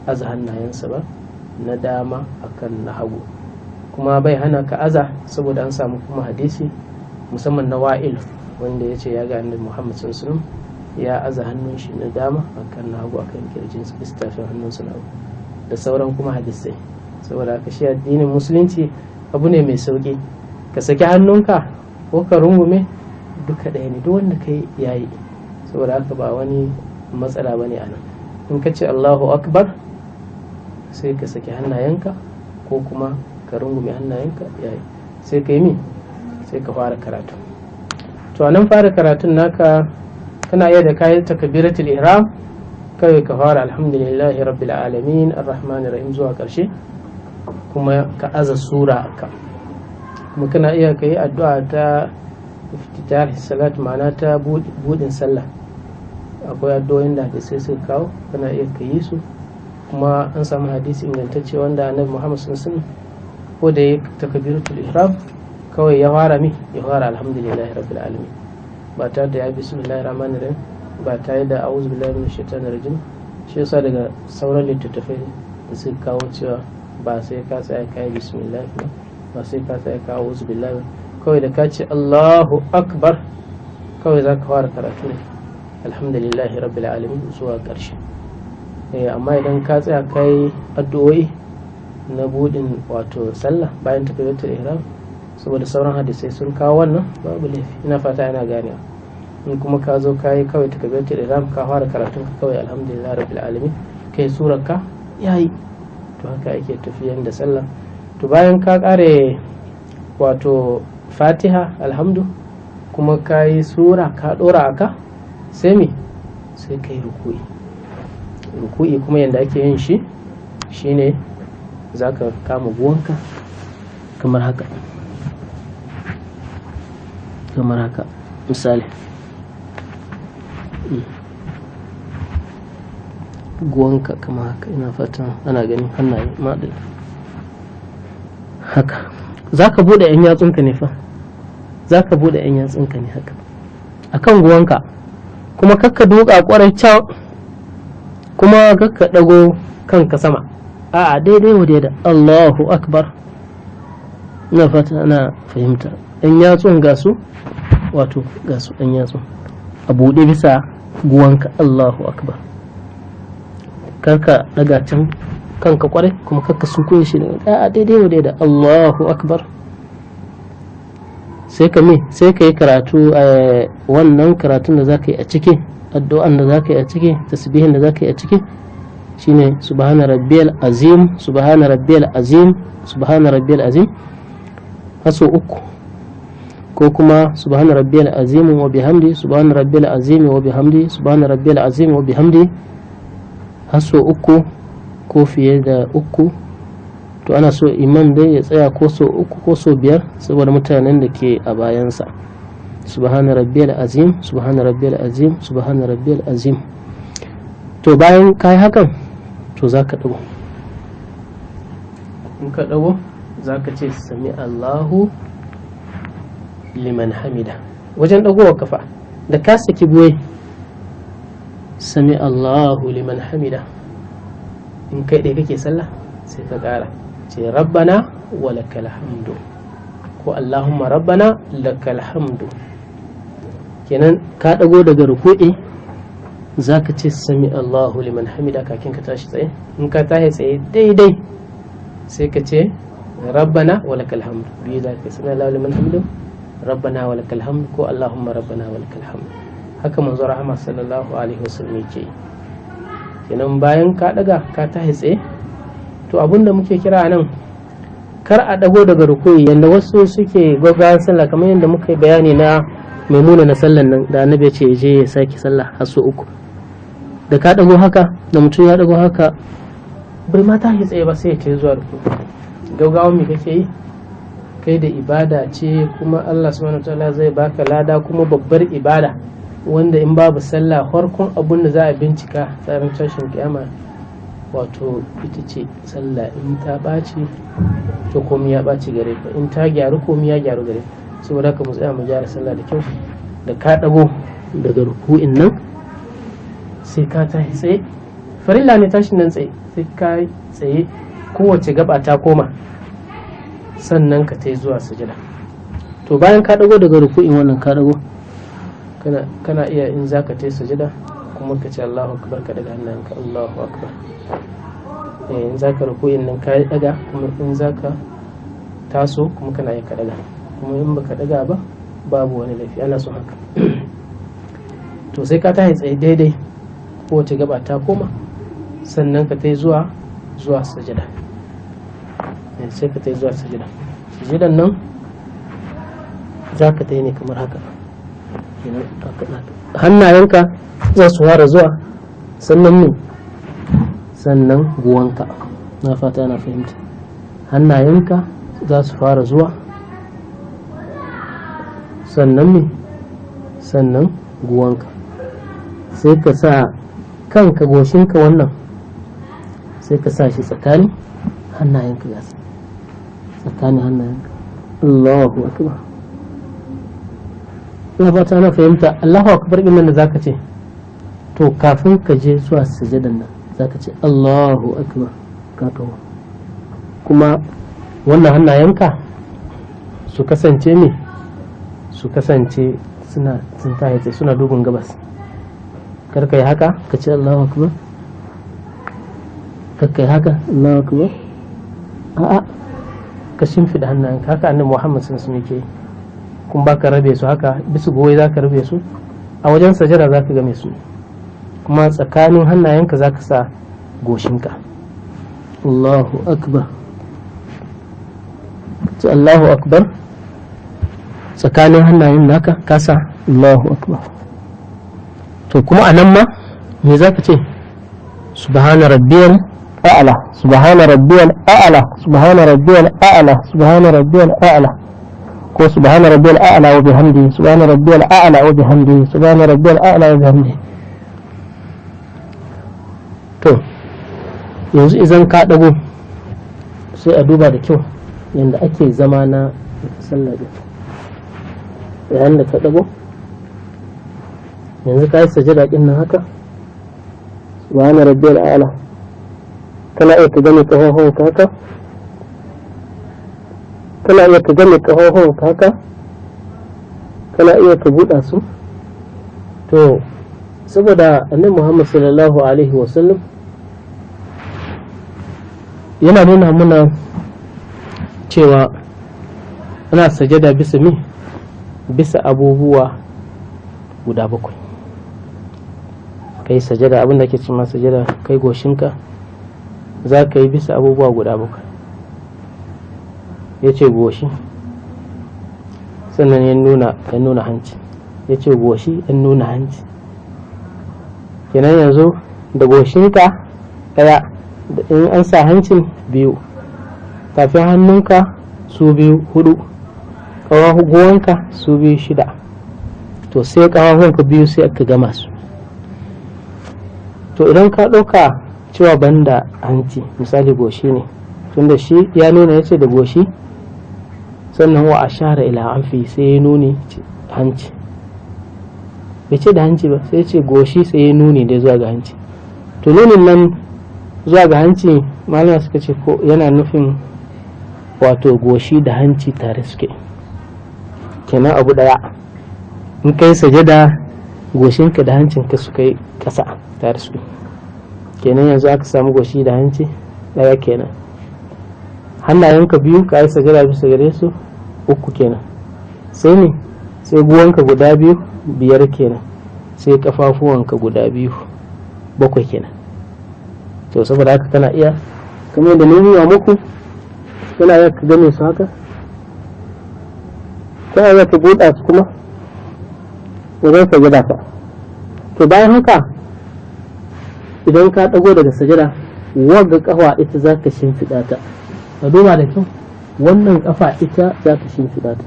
aza hannayensa ba na dama akan na hagu. Kuma bai hana ka aza, saboda an samu kuma hadisi musamman na Wa'il. wanda ya ce ya ga Annabi Muhammad sallallahu alaihi wasallam ya aza hannun shi na dama akan na hagu akan kirjin sa, tafin hannun sa na hagu, da sauran kuma hadisai. Saboda haka shi addinin musulunci abu ne mai sauki. Ka saki hannunka ko ka rungume duka ɗaya ne, duk wanda kai yayi. Saboda haka ba wani matsala bane a nan. In ka ce Allahu akbar, sai ka saki hannayenka ko kuma ka rungume hannayenka, yayi. Sai ka yi mi? Sai ka fara karatu. To, a nan fara karatun naka kana iya da kayan takbiratul ihram, kawai ka fara alhamdulillahi rabbil alamin arrahmanir rahim zuwa karshe, kuma ka aza sura aka. Kuma kana iya ka yi addu'a ta iftitah salat, ma'ana ta budin sallah. Akwai addu'o'in da hadisai suka kawo, kana iya ka yi su. Kuma an samu hadisi ingantacce wanda Annabi Muhammad sallallahu alaihi wasallam ko da ya takbiratul ihram, kawai ya fara mi? Ya fara alhamdulillahi rabbil alamin, ba tare da ya bismillahir rahmanir rahim, ba tare da a'udhu billahi minash shaitanir rajim. Shi yasa daga sauran littattafai da suka kawo cewa ba sai ka tsaya ka yi bismillah ba, ba sai ka tsaya ka a'udhu billahi ba, kawai da ka ce Allahu akbar, kawai za ka fara karatu ne alhamdulillahi rabbil alamin zuwa ƙarshe. Amma idan ka tsaya ka yi addu'o'i na budin wato sallah bayan takbiratul ihram, saboda sauran hadisai sun kawo wannan, babu laifi. Ina fata yana ganewa. In kuma ka zo ka yi kawai takbiratul ihram, ka fara karatun ka kawai alhamdulillah rabbil alamin, kai surar ka, yayi. To, haka ake tafiyan da sallah. To, bayan ka kare wato Fatiha, alhamdu, kuma ka yi sura ka dora aka, sai me? Sai ka yi ruku'i. Ruku'i kuma yadda ake yin shi shine za ka kama guwanka kamar haka, kamar haka misali, guwanka kamar haka. Ina fatan ana ganin hannaye maɗin haka. Za ka buɗe 'yan yatsunka ne fa, za ka buɗe 'yan yatsunka ne haka akan guwanka, kuma kakka duka kwarai can, kuma kakka ɗago kanka sama. A'a, daidai wa daida. Allahu akbar. Ina fata ana fahimta. Ɗan yatsun ga su, wato ga su ɗan yatsun a buɗe bisa guwanka. Allahu akbar. Karka ɗaga can kanka kwarai, kuma kakka sunkuye shi. A'a, daidai wa daida. Allahu akbar. Sai ka me? Sai ka yi karatu. Wannan karatun da za ka yi a ciki, addu'an da za ka yi a ciki, tasbihin da za ka yi a ciki shine subhana rabbiyal azim, subhana rabbiyal azim, subhana rabbiyal azim haso uku, ko kuma subhana rabbiyal azim wa bihamdi, subhana rabbiyal azim wa bihamdi, subhana rabbiyal azim wa bihamdi haso uku ko fiye da uku. To, ana so imam dai ya tsaya ko so uku ko so biyar saboda mutanen da ke a bayansa. Subhana rabbiyal azim, subhana rabbiyal azim, subhana rabbiyal azim. To, bayan ka yi hakan, to za ka ɗago. In ka ɗago, za ka ce sami Allahu liman hamida. Wajen ɗagowa kafa da ka saki buwai, sami Allahu liman hamida. In kai ɗaya kake sallah, sai ka ƙara ce rabbana wa lakal hamdu ko Allahumma rabbana lakal hamdu. Kenan ka ɗago daga ruku'i, za ka ce sami Allahu liman hamida kakin ka tashi tsaye. In ka tashi tsaye daidai, sai ka ce rabbana wa lakal hamdu. Biyu za ka: sami Allahu liman hamdu, rabbana wa lakal hamdu, ko Allahumma rabbana wa lakal hamdu. Haka manzo rahama sallallahu alaihi wasallam yake yi. Kenan bayan ka daga ka tashi tsaye, to abinda muke kira nan, kar a dago daga rukuyi yanda wasu suke gaggawan sallah, kamar yadda muka yi bayani na Maimuna na sallan nan da Annabi ya ce je ya sake sallah har sau uku. Da ka dago haka, da mutum ya dago haka, bai ma tashi tsaye ba, sai ya ce zuwa rukuyi. Gaggawan me kake yi kai? Da ibada ce, kuma Allah subhanahu wataala zai baka lada, kuma babbar ibada wanda in babu sallah, farkon abun da za a bincika tsarin tashin kiyama wato ita ce sallah. In ta ɓaci, to komai ya ɓaci gare ka. In ta gyaru, komai ya gyaru gare ka. Saboda haka mu tsaya mu gyara sallah da kyau. Da ka ɗago daga ruku'in nan, sai ka tashi tsaye. Farilla ne tashin nan tsaye. Sai ka tsaye, kowace gaba ta koma, sannan ka tai zuwa sujada. To, bayan ka ɗago daga ruku'in wannan, ka ɗago Kana iya in zaka tai sujada kuma ka ce Allahu akbar, ka daga hannayenka, Allahu akbar. In zaka ruku'in nan ka daga, kuma in zaka taso kuma kana iya ka daga, kuma in baka daga ba babu wani laifi, ana so haka. To sai ka tashi tsaye daidai, kowace gaba ta koma, sannan ka tai zuwa sujada. Sai ka tai zuwa sujada. Sujadan nan za ka tai ne kamar haka. Hannayenka za su fara zuwa, sannan mu sannan guwanka. Na fata na fahimta. Hannayenka za su fara zuwa, sannan me, sannan guwanka. Sai ka sa kanka, goshinka wannan, sai ka sa shi tsakanin hannayenka, gasa tsakanin hannayenka. Allahu akbar. Ina fata na fahimta. Allahu akbar din nan da zaka ce, to kafin ka je zuwa sujadan nan zaka ce Allahu akbar, ka taho. Kuma wannan hannayenka su kasance ne, su kasance suna sun tahi, suna dugun gabas. Kar ka yi haka ka ce Allahu akbar, kar ka yi haka Allahu akbar, a'a, ka shimfiɗa hannayenka haka Annabi Muhammad sallallahu alaihi wasallam yake. Kun ba ka rabe su haka bisu goyi, za ka rabe su a wajen sajada, za ka game su, kuma tsakanin hannayenka za ka sa goshinka. Allahu akbar, ce Allahu akbar, tsakanin hannayen naka ka sa Allahu akbar. To kuma a nan ma me za ka ce? Subhana rabbiyal a'la, subhana rabbiyal a'la, subhana rabbiyal a'la, subhana rabbiyal a'la, ko subhana rabbiyal a'la wa bihamdihi, subhana rabbiyal a'la wa bihamdihi, subhana rabbiyal a'la wa bihamdihi. To yanzu idan ka dago, sai a duba da kyau yanda ake zama na sallah din. Yayin da ka dago, yanzu ka yi sajada din nan haka, subhana rabbiyal a'la, kana iya ka gane kafafuwanka haka, kana iya ka gane kafafuwanka haka, kana iya ka buɗa su. To saboda Annabi Muhammad sallallahu alaihi wasallam yana nuna muna cewa ana sajada bisa mi, bisa abubuwa guda bakwai. Kai sajada, abin da ke cima sajada, kai goshinka za ka yi bisa abubuwa guda bakwai. Ya ce goshi, sannan ya nuna hanci, ya ce goshi, ya nuna hanci. Kenan yanzu da goshinka ɗaya, in an sa hancin biyu, tafin hannunka su biyu, hudu, ƙafafuwanka su biyu, shida. To sai ƙafafuwanka biyu, sai aka gama su. To idan ka ɗauka cewa banda hanci, misali goshi ne, tunda shi ya nuna, ya ce da goshi, sannan wa ashara ila anfi, sai ya nuni hanci, bai ce da hanci ba, sai ya ce goshi, sai ya nuni da zuwa ga hanci. To nunin nan zuwa ga hanci, malama suka ce ko yana nufin wato goshi da hanci tare suke, kenan abu daya. In kai sajada, goshinka da hancinka suka yi ƙasa tare suke. Kenan yanzu aka samu goshi da hanci daya kenan, hannayenka biyu ka yi sajada bisa gare su, uku kenan, sai ne sai guwanka guda biyu, biyar kenan, sai kafafuwanka guda biyu, bakwai kenan. To saboda haka kana iya, kamar yadda na nuna muku, kana iya ka game su haka, kana iya ka buɗa su kuma wajen sajada fa. To bayan haka, idan ka ɗago daga sajada, wagga kafa ita za ka shimfiɗa ta. Ka duba da kyau, wannan kafa ita za ka shimfiɗa ta,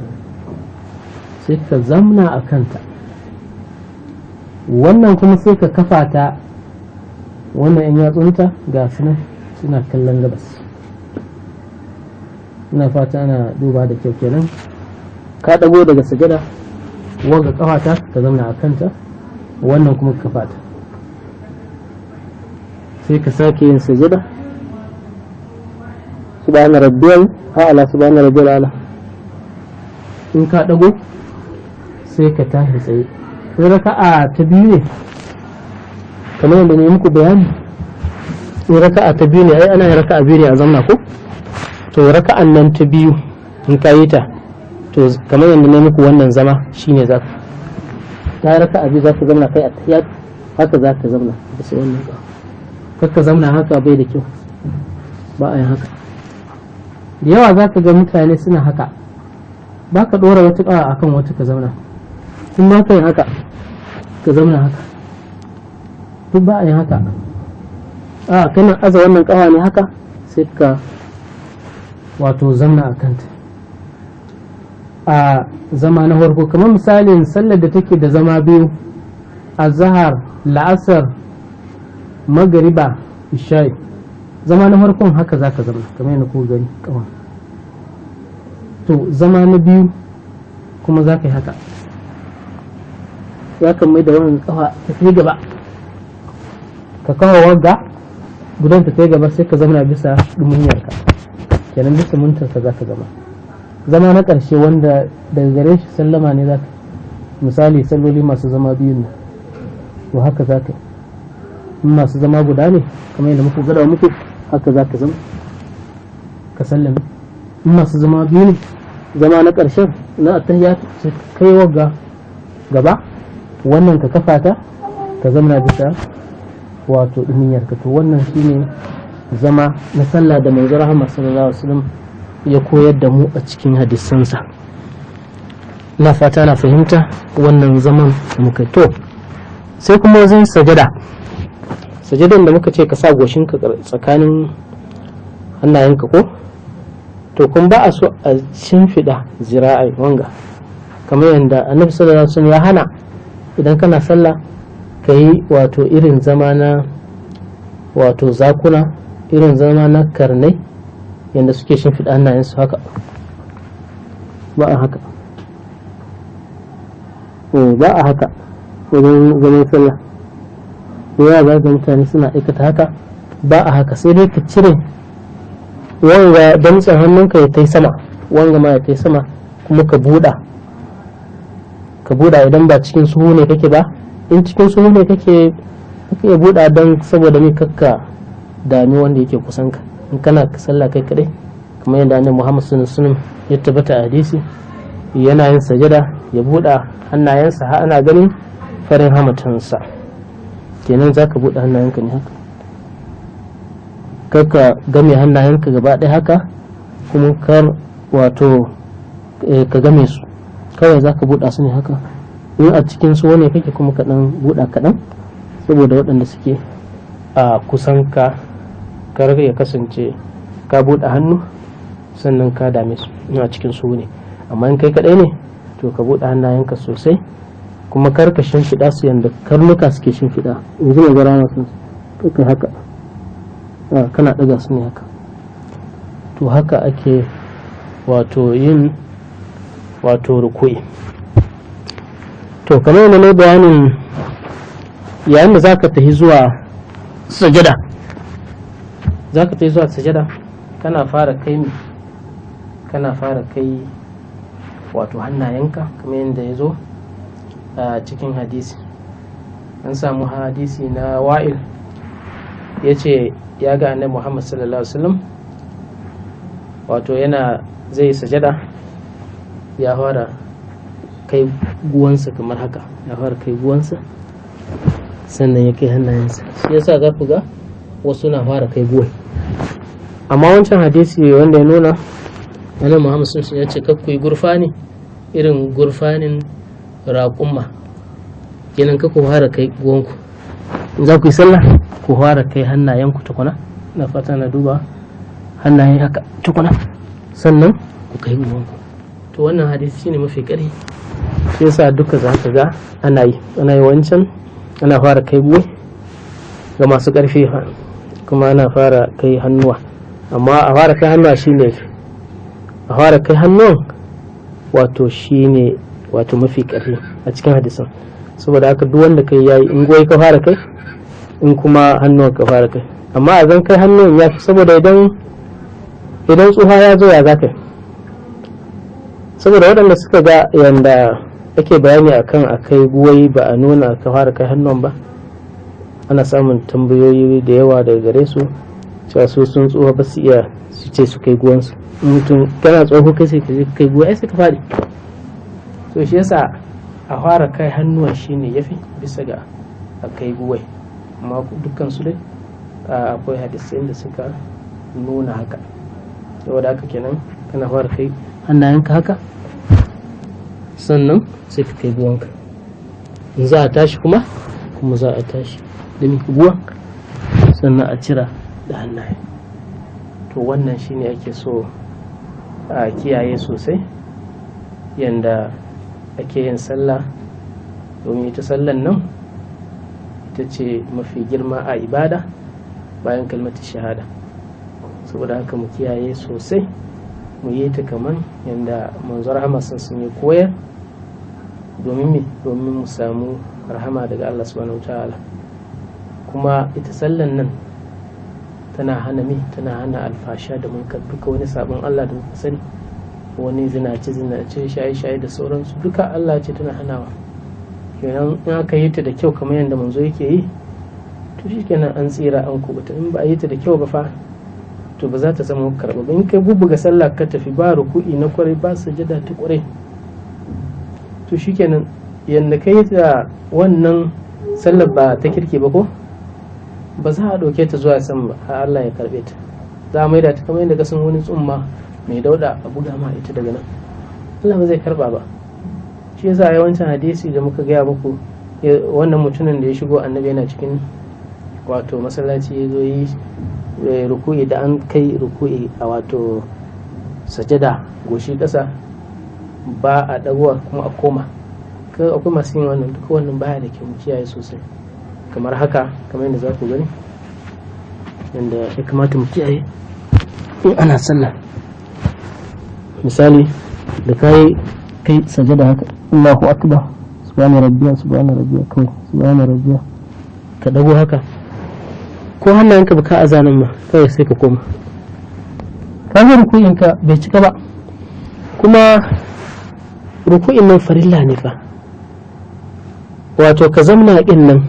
sai ka zamna a kanta. Wannan kuma sai ka kafa ta, wannan yan yatsunta ga su nan suna kallon gabas. Ina fata ana duba da kyau. Kenan ka ɗago daga sajada, wagga kafa ta ka zamna a kanta, wannan kuma ka kafa ta, sai ka sake yin sajada, subhana rabbiyal a'la, subhana rabbiyal a'la. In ka dago, sai ka tashi tsaye. In raka'a ta biyu ne, kamar yadda ne muku bayani, in raka'a ta biyu ne, ai ana yin raka'a biyu ne a zamna ko? To raka'an nan ta biyu in ka yi ta, to kamar yadda ne muku wannan zama shine za ka ta raka'a biyu, za ka zamna kai attahiyat, haka za ka zamna bisa wannan ba. Kar ka zamna haka, bai da kyau, ba a yin haka. Da yawa za ka ga mutane suna haka. Ba ka ɗora wata ƙawa akan wata ka zauna, in ba ka yin haka ka zauna haka, duk ba a yin haka. A kana aza wannan ƙawa ne haka, sai ka wato zamna a kanta a zama na farko. Kamar misalin sallar da take da zama biyu, azahar, la'asar, magariba, isha'i, zama na farkon haka za ka zama kamar yadda kuka gani kawa. To zama na biyu kuma za ka yi haka, za ka mai da wannan kafa ta kai gaba, ka kawo wagga gudan ta kai gaba, sai ka zauna bisa dumunyarka kenan, bisa muntarka za ka zama. Zama na ƙarshe wanda daga gare shi sallama ne, za ka misali salloli masu zama biyun nan, to haka za ka yi. Masu zama guda ne, kamar yadda muku gada muku, haka za ka zama ka sallame. In masu zama biyu ne, zama na ƙarshen na attahiyat, sai ka kai wagga gaba, wannan ka kafa ta, ka zamana bisa wato ɗuminyarka. To wannan shine zama na sallah da manzo rahama sallallahu alaihi wasallam ya koyar da mu a cikin hadisansa. Na fata na fahimta wannan zaman da muka. To sai kuma wajen sajada. Sajadan da muka ce ka sa goshinka tsakanin hannayenka ko? To kun ba a so a shimfiɗa zira'ai wanga, kamar yadda Annabi sallallahu alaihi wasallam ya hana idan kana sallah ka yi wato irin zama na wato zakuna, irin zama na karnai, yadda suke shimfiɗa hannayensu haka. Ba a haka, ba a haka wajen zaman sallah. Ya za ga mutane suna aikata haka, ba a haka. Sai dai ka cire wanga damtsen hannunka ya tai sama, wanga ma ya tai sama, kuma ka buɗa, ka buɗa idan ba cikin suhu ne kake ba. In cikin suhu ne kake, kake iya buɗa don saboda mai kakka dami wanda yake kusan ka. In kana sallah kai kadai, kamar yadda Annabi Muhammad sallallahu alaihi wasallam ya tabbata a hadisi, yana yin sajada ya buɗa hannayensa har ana ganin farin hamatansa. Kenan za ka buɗe hannayenka ne haka, kar ka game hannayenka gaba ɗaya haka, kuma kar wato ka game su. Kawai za ka buɗa su ne haka. In a cikin su ne kake kuma, kaɗan buɗa kaɗan saboda waɗanda suke a kusan ka, kar ya kasance ka buɗe hannu sannan ka dame su in a cikin su ne. Amma in kai kaɗai ne, to ka buɗe hannayenka sosai, kuma kar ka shimfiɗa su yanda karnuka suke shimfiɗa, in ji magana masu kai haka, kana ɗaga su ne haka. To haka ake wato yin wato ruku'i. To kamar yadda na bayanin, yayin da zaka tafi zuwa sajada, zaka tafi zuwa sajada, kana fara kai, kana fara kai wato hannayenka, kamar yadda ya zo a cikin hadisi. An samu hadisi na Wa'il, ya ce ya ga Annabi Muhammad sallallahu alaihi wasallam wato yana zai sajada, ya fara kai guwansa kamar haka, ya fara kai guwansa sannan ya kai hannayensa. Shi yasa za ku ga wasu na fara kai guwan. Amma wancan hadisi wanda ya nuna Annabi Muhammad sun ya ce kakku yi gurfani irin gurfanin raƙumma, kenan ka ku fara kai guwanku. In za ku yi sallah, ku fara kai hannayenku tukuna, na fata na duba hannayen haka tukuna, sannan ku kai guwanku. To wannan hadisi shine mafi ƙarfi, shi yasa duka za ka ga ana yi, ana yi wancan, ana fara kai guwa ga masu ƙarfi, kuma ana fara kai hannuwa. Amma a fara kai hannuwa shine, a fara kai hannuwan wato shine wato mafi ƙarfi a cikin hadisan. Saboda haka duk wanda kai yayi, in goyi ka fara kai, in kuma hannuwan ka fara kai. Amma a zan kai hannuwan ya fi, saboda idan tsuha ya zo ya za ka yi? Saboda waɗanda suka ga yanda ake bayani akan akai guwai ba a nuna ka fara kai hannun ba, ana samun tambayoyi da yawa daga gare su cewa su sun tsufa ba su iya su ce su kai guwansu. Mutum kana tsoho kai sai ka je kai guwa, ai sai ka faɗi. To shi yasa a fara kai hannuwan shine yafi bisa ga a kai guwai, amma dukkan su dai akwai hadisai da suka nuna haka. Saboda haka kenan kana fara kai hannayenka haka, sannan sai ka kai guwanka. In za a tashi kuma za a tashi da guwan, sannan a cira da hannaye. To wannan shine ake so a kiyaye sosai yanda ake yin sallah, domin ita sallan nan ita ce mafi girma a ibada bayan kalmatu shahada. Saboda haka mu kiyaye sosai, mu yi ta kaman yanda manzo rahama sun yi koyar, domin me? Domin mu samu rahama daga Allah subhanahu ta'ala. Kuma ita sallan nan tana hana me? Tana hana alfasha da munkar, duka wani sabon Allah da muka sani, wani zinace zinace, shaye shaye da sauransu, duka Allah ce tana hanawa. Kenan in aka yi ta da kyau kamar yadda manzo yake yi, to shikenan an tsira an kubuta. In ba a yi ta da kyau ba fa, to ba za ta zama karɓa ba. In kai bubbuga sallah ka tafi ba ruku'i na kwarai, ba sajada ta kwarai, to shikenan yanda kai ta wannan sallar ba ta kirki ba, ko ba za a ɗauke ta zuwa sama ba har Allah ya karɓe ta. Za a maida ta kamar yadda ka san wani tsumma mai dauda a buga ma ita daga nan, Allah ba zai karɓa ba. Shi yasa yawancin hadisi da muka gaya muku, wannan mutumin da ya shigo annabi yana cikin wato masallaci, ya zo yi ruku'i, da an kai ruku'i a wato sajada goshi ƙasa ba a ɗagowa kuma a koma. Akwai masu yin wannan, duka wannan baya da kyau, mu kiyaye sosai. Kamar haka, kamar yadda za ku gani yadda ya kamata mu kiyaye in ana sallah. Misali da kai kai sajada haka, Allahu akbar, subhana rabbiya, subhana rabbiya, kawai subhana rabbiya, ka dago haka, ko hannayenka baka azanin ma, kawai sai ka koma. Ka ga ruku'in ka bai cika ba, kuma ruku'in nan farilla ne fa, wato ka zamna din nan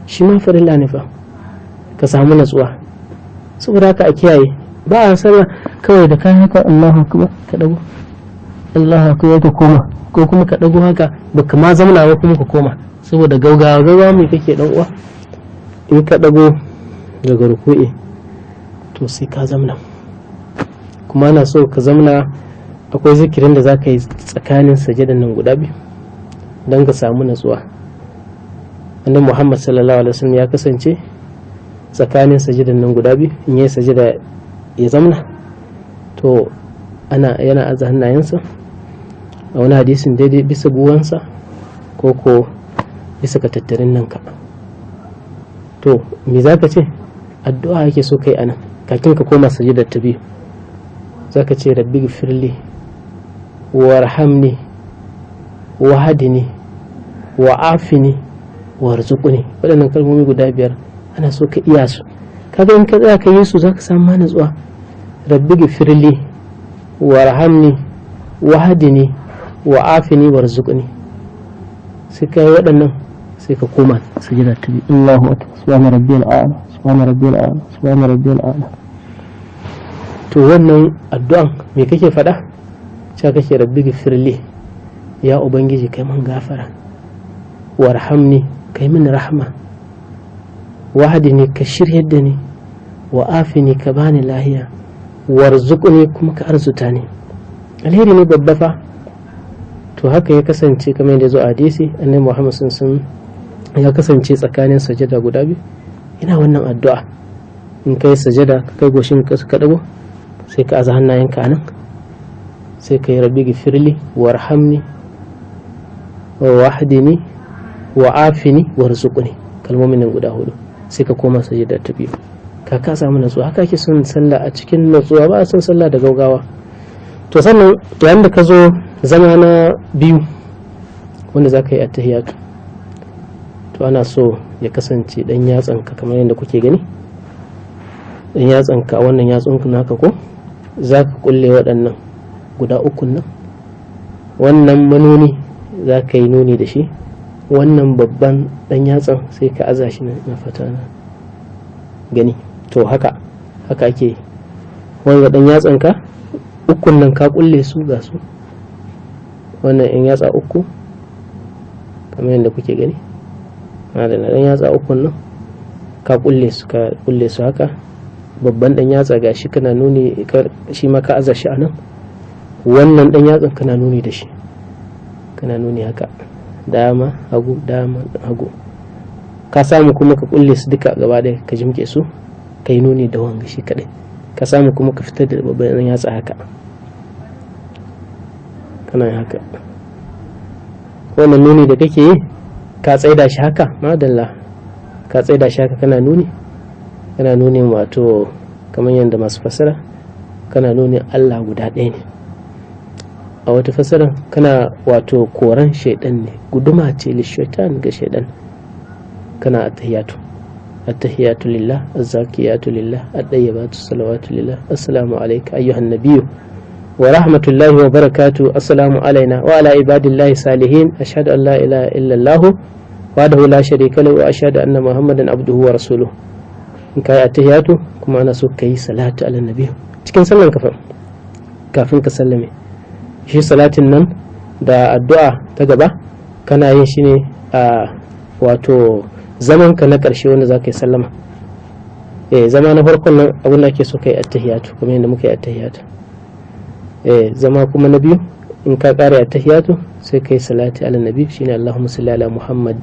shi ma farilla ne fa, ka samu natsuwa. Saboda haka a kiyaye, ba a sallah kawai da kai haka Allahu akbar ka dago, Allahu akbar ka koma, ko kuma ka dago haka baka ma zamna ba kuma ka koma, saboda gaugawa. Gaugawa mai kake dan uwa? In ka dago daga ruku'i to sai ka zamna, kuma ana so ka zamna. Akwai zikirin da za ka yi tsakanin sajadan nan guda biyu don ka samu natsuwa. Annabi Muhammad sallallahu alaihi wasallam ya kasance tsakanin sajadan nan guda biyu, in yayi sajada ya zamna, to ana yana aza hannayensa a wani hadisin daidai bisa guwansa ko ko bisa ka tattarin nan ka. To me za ka ce? Addu'a ake so kai anan kafin ka koma sajadar ta biyu. Za ka ce rabbi gfirli warhamni wahdini wa'afini warzuqni. Waɗannan kalmomi guda biyar ana so ka iya su. Kaga in ka tsaya ka yi su, za ka samu natsuwa. Rabbi gfirli warhamni wahdini wa'afini warzuqni. Sai ka yi waɗannan, sai ka koma sajada ta biyu. Allahu akbar, subhana rabbiyal a'la, subhana rabbiyal a'la, subhana rabbiyal a'la. To wannan addu'an me kake faɗa? Cewa kake rabbi gfirli, ya ubangiji kai man gafara, warhamni, kai min rahma, wahdini, ka shiryar da ni, wa afini, ka bani lahiya, warzuqni, kuma ka arzuta ni. Alheri ne babba fa. To haka ya kasance kamar yadda zo a hadisi, annabi Muhammad sun ya kasance tsakanin sajada guda biyu ina wannan addu'a. In kai sajada ka kai goshin ka ka dago, sai ka aza hannayenka anan, sai ka yi rabbi gifirli warhamni wahdini wa'afini warzuqni, kalmomin nan guda hudu, sai ka koma sajada ta biyu. Ka samu natsuwa. Haka ake son sallah, a cikin natsuwa, ba a son sallah da gaugawa. To sannan yayin da ka zo zama na biyu wanda za ka yi attahiyatu, to ana so ya kasance dan yatsanka kamar yadda kuke gani, dan yatsanka, wannan yatsun naka, ko za ka kulle waɗannan guda ukun nan, wannan manoni Za ka yi nuni da shi. Wannan babban dan yatsan sai ka aza shi na fata na gani. To haka haka ake wanga dan yatsan ka ukun nan ka kulle su, ga su wannan in yatsa uku kamar yadda kuke gani. Na da dan yatsa ukun nan ka kulle su, ka kulle su haka. Babban dan yatsa gashi kana nuni shi ma, ka aza shi a nan. Wannan dan yatsan kana nuni da shi, kana nuni haka, dama hagu, dama hagu. Ka samu kuma ka kulle su duka gaba ɗaya, ka jimke su, ka yi nuni da wanga shi kaɗai. Ka samu kuma ka fitar da babban dan yatsa haka, kana yin haka. Wannan nuni da kake yi, ka tsaida shi haka, madalla, ka tsaida shi haka, kana nuni, kana nuni, wato kamar yadda masu fasara, kana nuni Allah guda ɗaya ne. A wata fasara kana wato koran shaidan ne, guduma ce lishaitan, ga shaidan. Kana attahiyatu, attahiyatu lillah, azzakiyatu lillah, at-tayyibatu salawatu lillah, assalamu alayka ayyuhan nabiyyu wa rahmatullahi wa barakatuh, assalamu alaina wa ala ibadillahi salihin, ashhadu an la ilaha illa allah wahdahu la sharika lahu wa ashhadu anna muhammadan abduhu wa rasuluhu. In kai attahiyatu kuma ana so kai salatu ala nabi cikin sallan kafin ka sallame. Shi salatin nan da addu'a ta gaba kana yin shi ne a wato zaman ka na ƙarshe wanda za ka yi sallama. Eh, zama na farkon nan abin da ake so kai attahiyatu kuma yadda muka yi attahiyatu. Eh, zama kuma na biyu in ka ƙara attahiyatu sai kai salati ala nabi, shine Allahumma salli ala Muhammad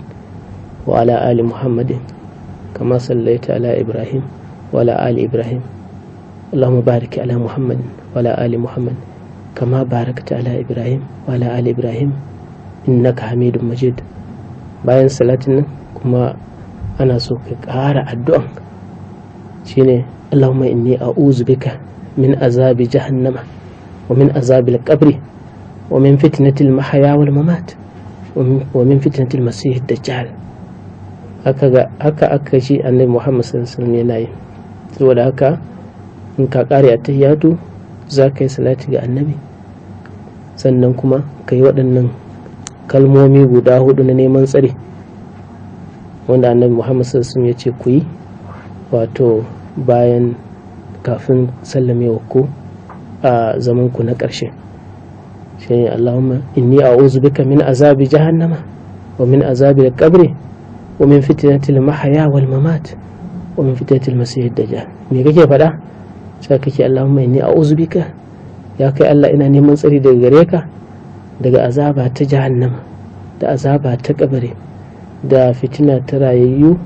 wa ala ali Muhammadin kama sallaita ala Ibrahim wa ala ali Ibrahim, Allahumma barik ala Muhammad wa ala ali Muhammad kama barakta ala Ibrahim wa ala ali Ibrahim innaka Hamidum Majid. Bayan salatin nan kuma ana so ka ƙara addu'an, shine Allahumma inni a'udhu bika min azabi jahannama wa min azabi al-qabri wa min fitnati al-mahya wal mamat wa min fitnati al-masih ad-dajjal. Haka ga haka aka shi Annabi Muhammad sallallahu alaihi wasallam yana yi. Saboda haka in ka ƙare attahiyatu za ka yi salati ga Annabi, sannan kuma ka yi waɗannan kalmomi guda hudu na neman tsari wanda Annabi Muhammad sallallahu alaihi wasallam ya ce ku yi, wato bayan kafin sallamewa ku a zaman ku na ƙarshe, shine Allahumma inni a'udhu bika min azabi jahannama wa min azabi al-qabri wa min fitnati al-mahya wal mamat wa min fitnati al-masih ad-dajjal. Me kake faɗa? Sai kake Allahumma inni a'udhu bika, ya kai Allah, ina neman tsari daga gare ka, daga azaba ta jahannama da azaba ta kabari da fitina ta rayayyu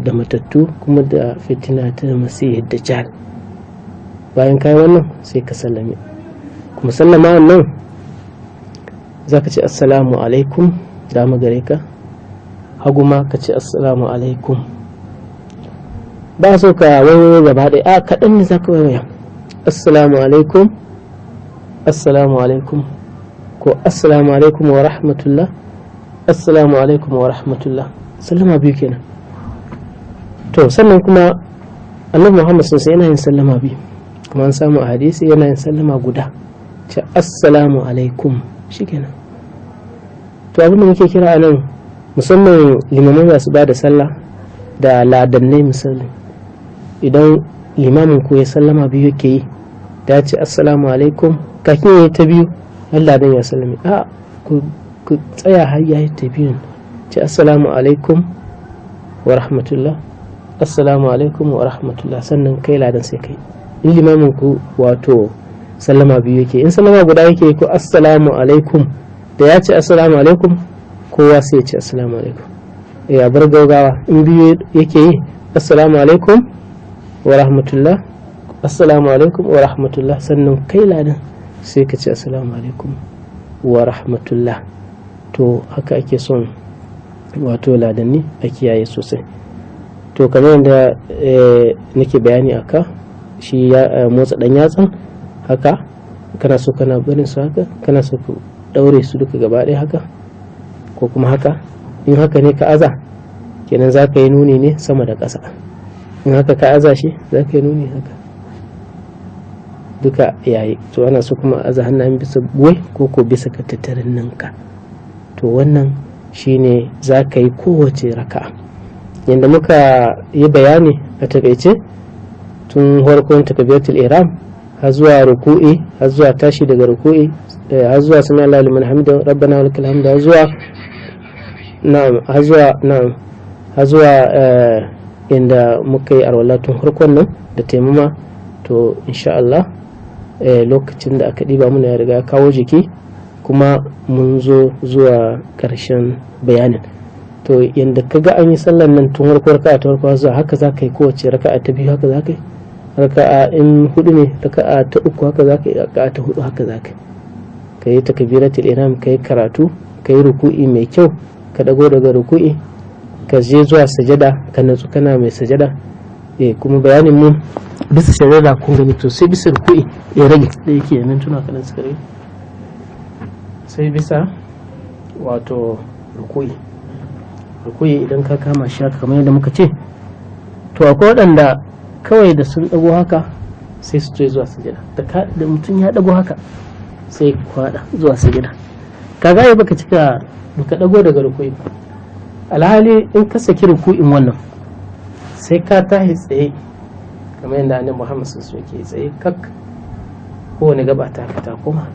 da matattu, kuma da fitina ta Masih Dajjal. Bayan kai wannan sai ka sallame. Kuma sallama wannan za ka ce assalamu alaikum dama gare ka, hagu ma ka ce assalamu alaikum. Ba so ka waiwayo gaba ɗaya, a kaɗan ne za ka waiwaya, assalamu alaikum, assalamu alaikum, ko assalamu alaikum wa rahmatullah, assalamu alaikum wa rahmatullah. Sallama biyu kenan. To sannan kuma Annabi Muhammad sun yana yin sallama biyu, kuma an samu a hadisi yana yin sallama guda, ce assalamu alaikum, shikenan. To abin da muke kira a nan, musamman limamai masu ba da sallah da ladannai, misali idan limamin ku ya sallama biyu yake yi, da ya ce assalamu alaikum, kafin ya yi ta biyu har ladan ya sallame, a ku tsaya har ya yi ta biyun, ce assalamu alaikum wa rahmatullah, assalamu alaikum wa rahmatullah, sannan kai ladan sai kai. In limamin ku wato sallama biyu yake, in sallama guda yake ko assalamu alaikum, da ya ce assalamu alaikum kowa sai ya ce assalamu alaikum, ya bar gaugawa. In biyu yake yi, assalamu alaikum wa rahmatullah, assalamu alaikum wa rahmatullah, sannan kai ladan sai ka ce assalamu alaikum wa rahmatullah. To haka ake son wato ladanni a kiyaye sosai. To kamar yadda nake bayani aka shi ya motsa dan yatsan haka, kana so kana barin su haka, kana so ka daure su duka gaba ɗaya haka, ko kuma haka. In haka ne ka aza kenan, za ka yi nuni ne sama da ƙasa. In haka ka aza shi, za ka yi nuni haka, duka yayi. To ana so kuma aza hannayen bisa buwai ko bisa ka tattarin ninka. To wannan shine za ka yi kowace raka'a yadda muka yi bayani a takaice tun farkon takbiratul ihram har zuwa ruku'i, har zuwa tashi daga ruku'i, har zuwa sami Allahu liman hamida rabbana wa lakal hamdu, har zuwa na'am, har zuwa na'am, har zuwa inda muka yi arwala tun farkon nan da taimama. To insha Allah, lokacin da aka ɗiba muna ya riga ya kawo jiki, kuma mun zo zuwa ƙarshen bayanin. To yanda ka ga an yi sallan nan tun farko, raka'a ta farko zuwa haka za ka yi kowace raka'a ta biyu, haka za ka yi raka'a in hudu ne, raka'a ta uku haka za ka yi, raka'a ta hudu haka za ka yi. Ka yi takbiratul ihram, ka yi karatu, ka yi ruku'i mai kyau, ka dago daga ruku'i, ka je zuwa sajada, ka natsu kana mai sajada. Kuma bayanin mu bisa sajada kun gani. To sai bisa ruku'i ya rage da yake mintuna kaɗan suka rage, sai bisa wato ruku'i. Ruku'i idan ka kama shi haka kamar yadda muka ce, to akwai waɗanda kawai da sun ɗago haka sai su zuwa sujada. Da mutum ya ɗago haka sai kwaɗa zuwa sujada, kaga ai baka cika baka ɗago daga ruku'i ba. Alhali in ka saki ruku'in wannan, sai ka tashi tsaye kamar yadda Annabi Muhammad sallallahu alaihi wasallam ke tsaye kak, kowane gaba ta ta koma.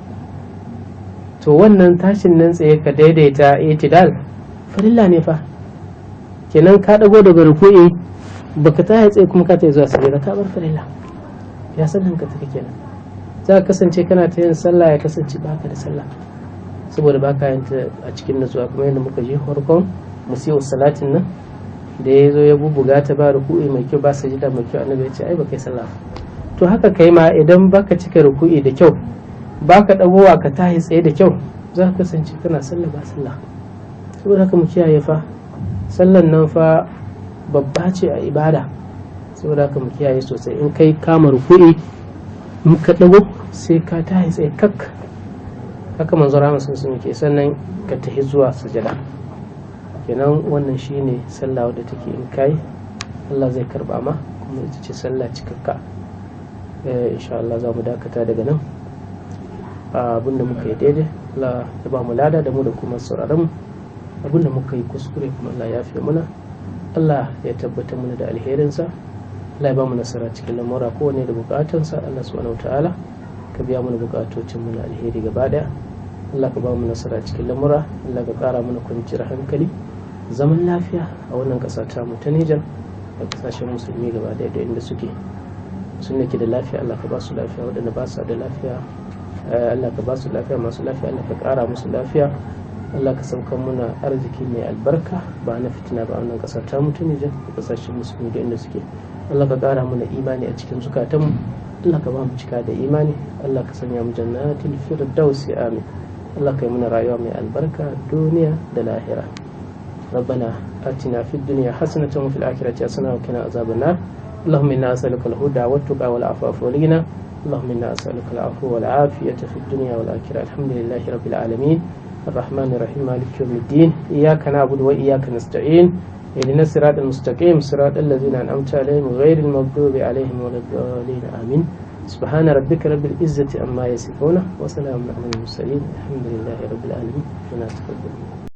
To wannan tashin nan tsaye ka daidaita itidal farilla ne fa. Kenan ka dago daga ruku'i baka tashi tsaye kuma ka tafi zuwa sujada, ka bar farilla. Ya sallan ka take kenan? Za ka kasance kana ta yin sallah, ya kasance baka da sallah, saboda baka yin ta a cikin nutsuwa, kamar yadda muka je farkon musi'u salatin nan da ya zo ya bubuga ta, ba ruku'i mai kyau, ba sajida mai kyau, Annabi ya ce ai ba kai sallah. To haka kai ma idan baka cika ruku'i da kyau, baka dagowa ka tahi tsaye da kyau, za ka kasance kana sallah ba sallah. Saboda haka mu kiyaye fa, sallan nan fa babba ce a ibada. Saboda haka mu kiyaye sosai. In kai kama ruku'i, in ka dago sai ka tahi tsaye kak, haka Manzo Rahama sun sun ke, sannan ka tahi zuwa sujada. Kenan wannan shine sallah wadda take in kai Allah zai karba ma, kuma ita ce sallah cikakka. Insha Allah za mu dakata daga nan. Abinda muka yi daidai, Allah ya ba mu lada da mu da kuma sauraron mu. Abinda muka yi kuskure kuma, Allah ya fi muna. Allah ya tabbatar mana da alherinsa. Allah ya ba mu nasara cikin lamura, kowanne da bukatunsa. Allah subhanahu ta'ala ka biya mana bukatocin mu na alheri gaba daya. Allah ka ba mu nasara cikin lamura. Allah ka kara mana kwanciyar hankali, zaman lafiya a wannan ƙasa ta mu ta Nijar da ƙasashen musulmi gaba daya da inda suke. Sun da ke da lafiya, Allah ka ba su lafiya. Waɗanda ba su da lafiya, Allah ka ba su lafiya. Masu lafiya, Allah ka ƙara musu lafiya. Allah ka saukar muna arziki mai albarka, ba na fitina ba, a wannan ƙasa ta mu ta Nijar da ƙasashen musulmi da inda suke. Allah ka ƙara mana imani a cikin zukatanmu. Allah ka ba mu cika da imani. Allah ka sanya mu jannatil firdausi, amin. Allah ka yi mana rayuwa mai albarka duniya da lahira. ربنا آتنا في الدنيا حسنة وفي الآخرة حسنة وقنا عذاب النار. اللهم إنا أسألك الهدى والتقى والعفاف والغنى. اللهم إنا أسألك العفو والعافية في الدنيا والآخرة. الحمد لله رب العالمين الرحمن الرحيم مالك يوم الدين إياك نعبد وإياك نستعين اهدنا الصراط المستقيم صراط الذين أنعمت عليهم غير المغضوب عليهم ولا الضالين، آمين. سبحان ربك رب العزة عما يصفون وسلام على المرسلين، الحمد لله رب العالمين. ونستقبل.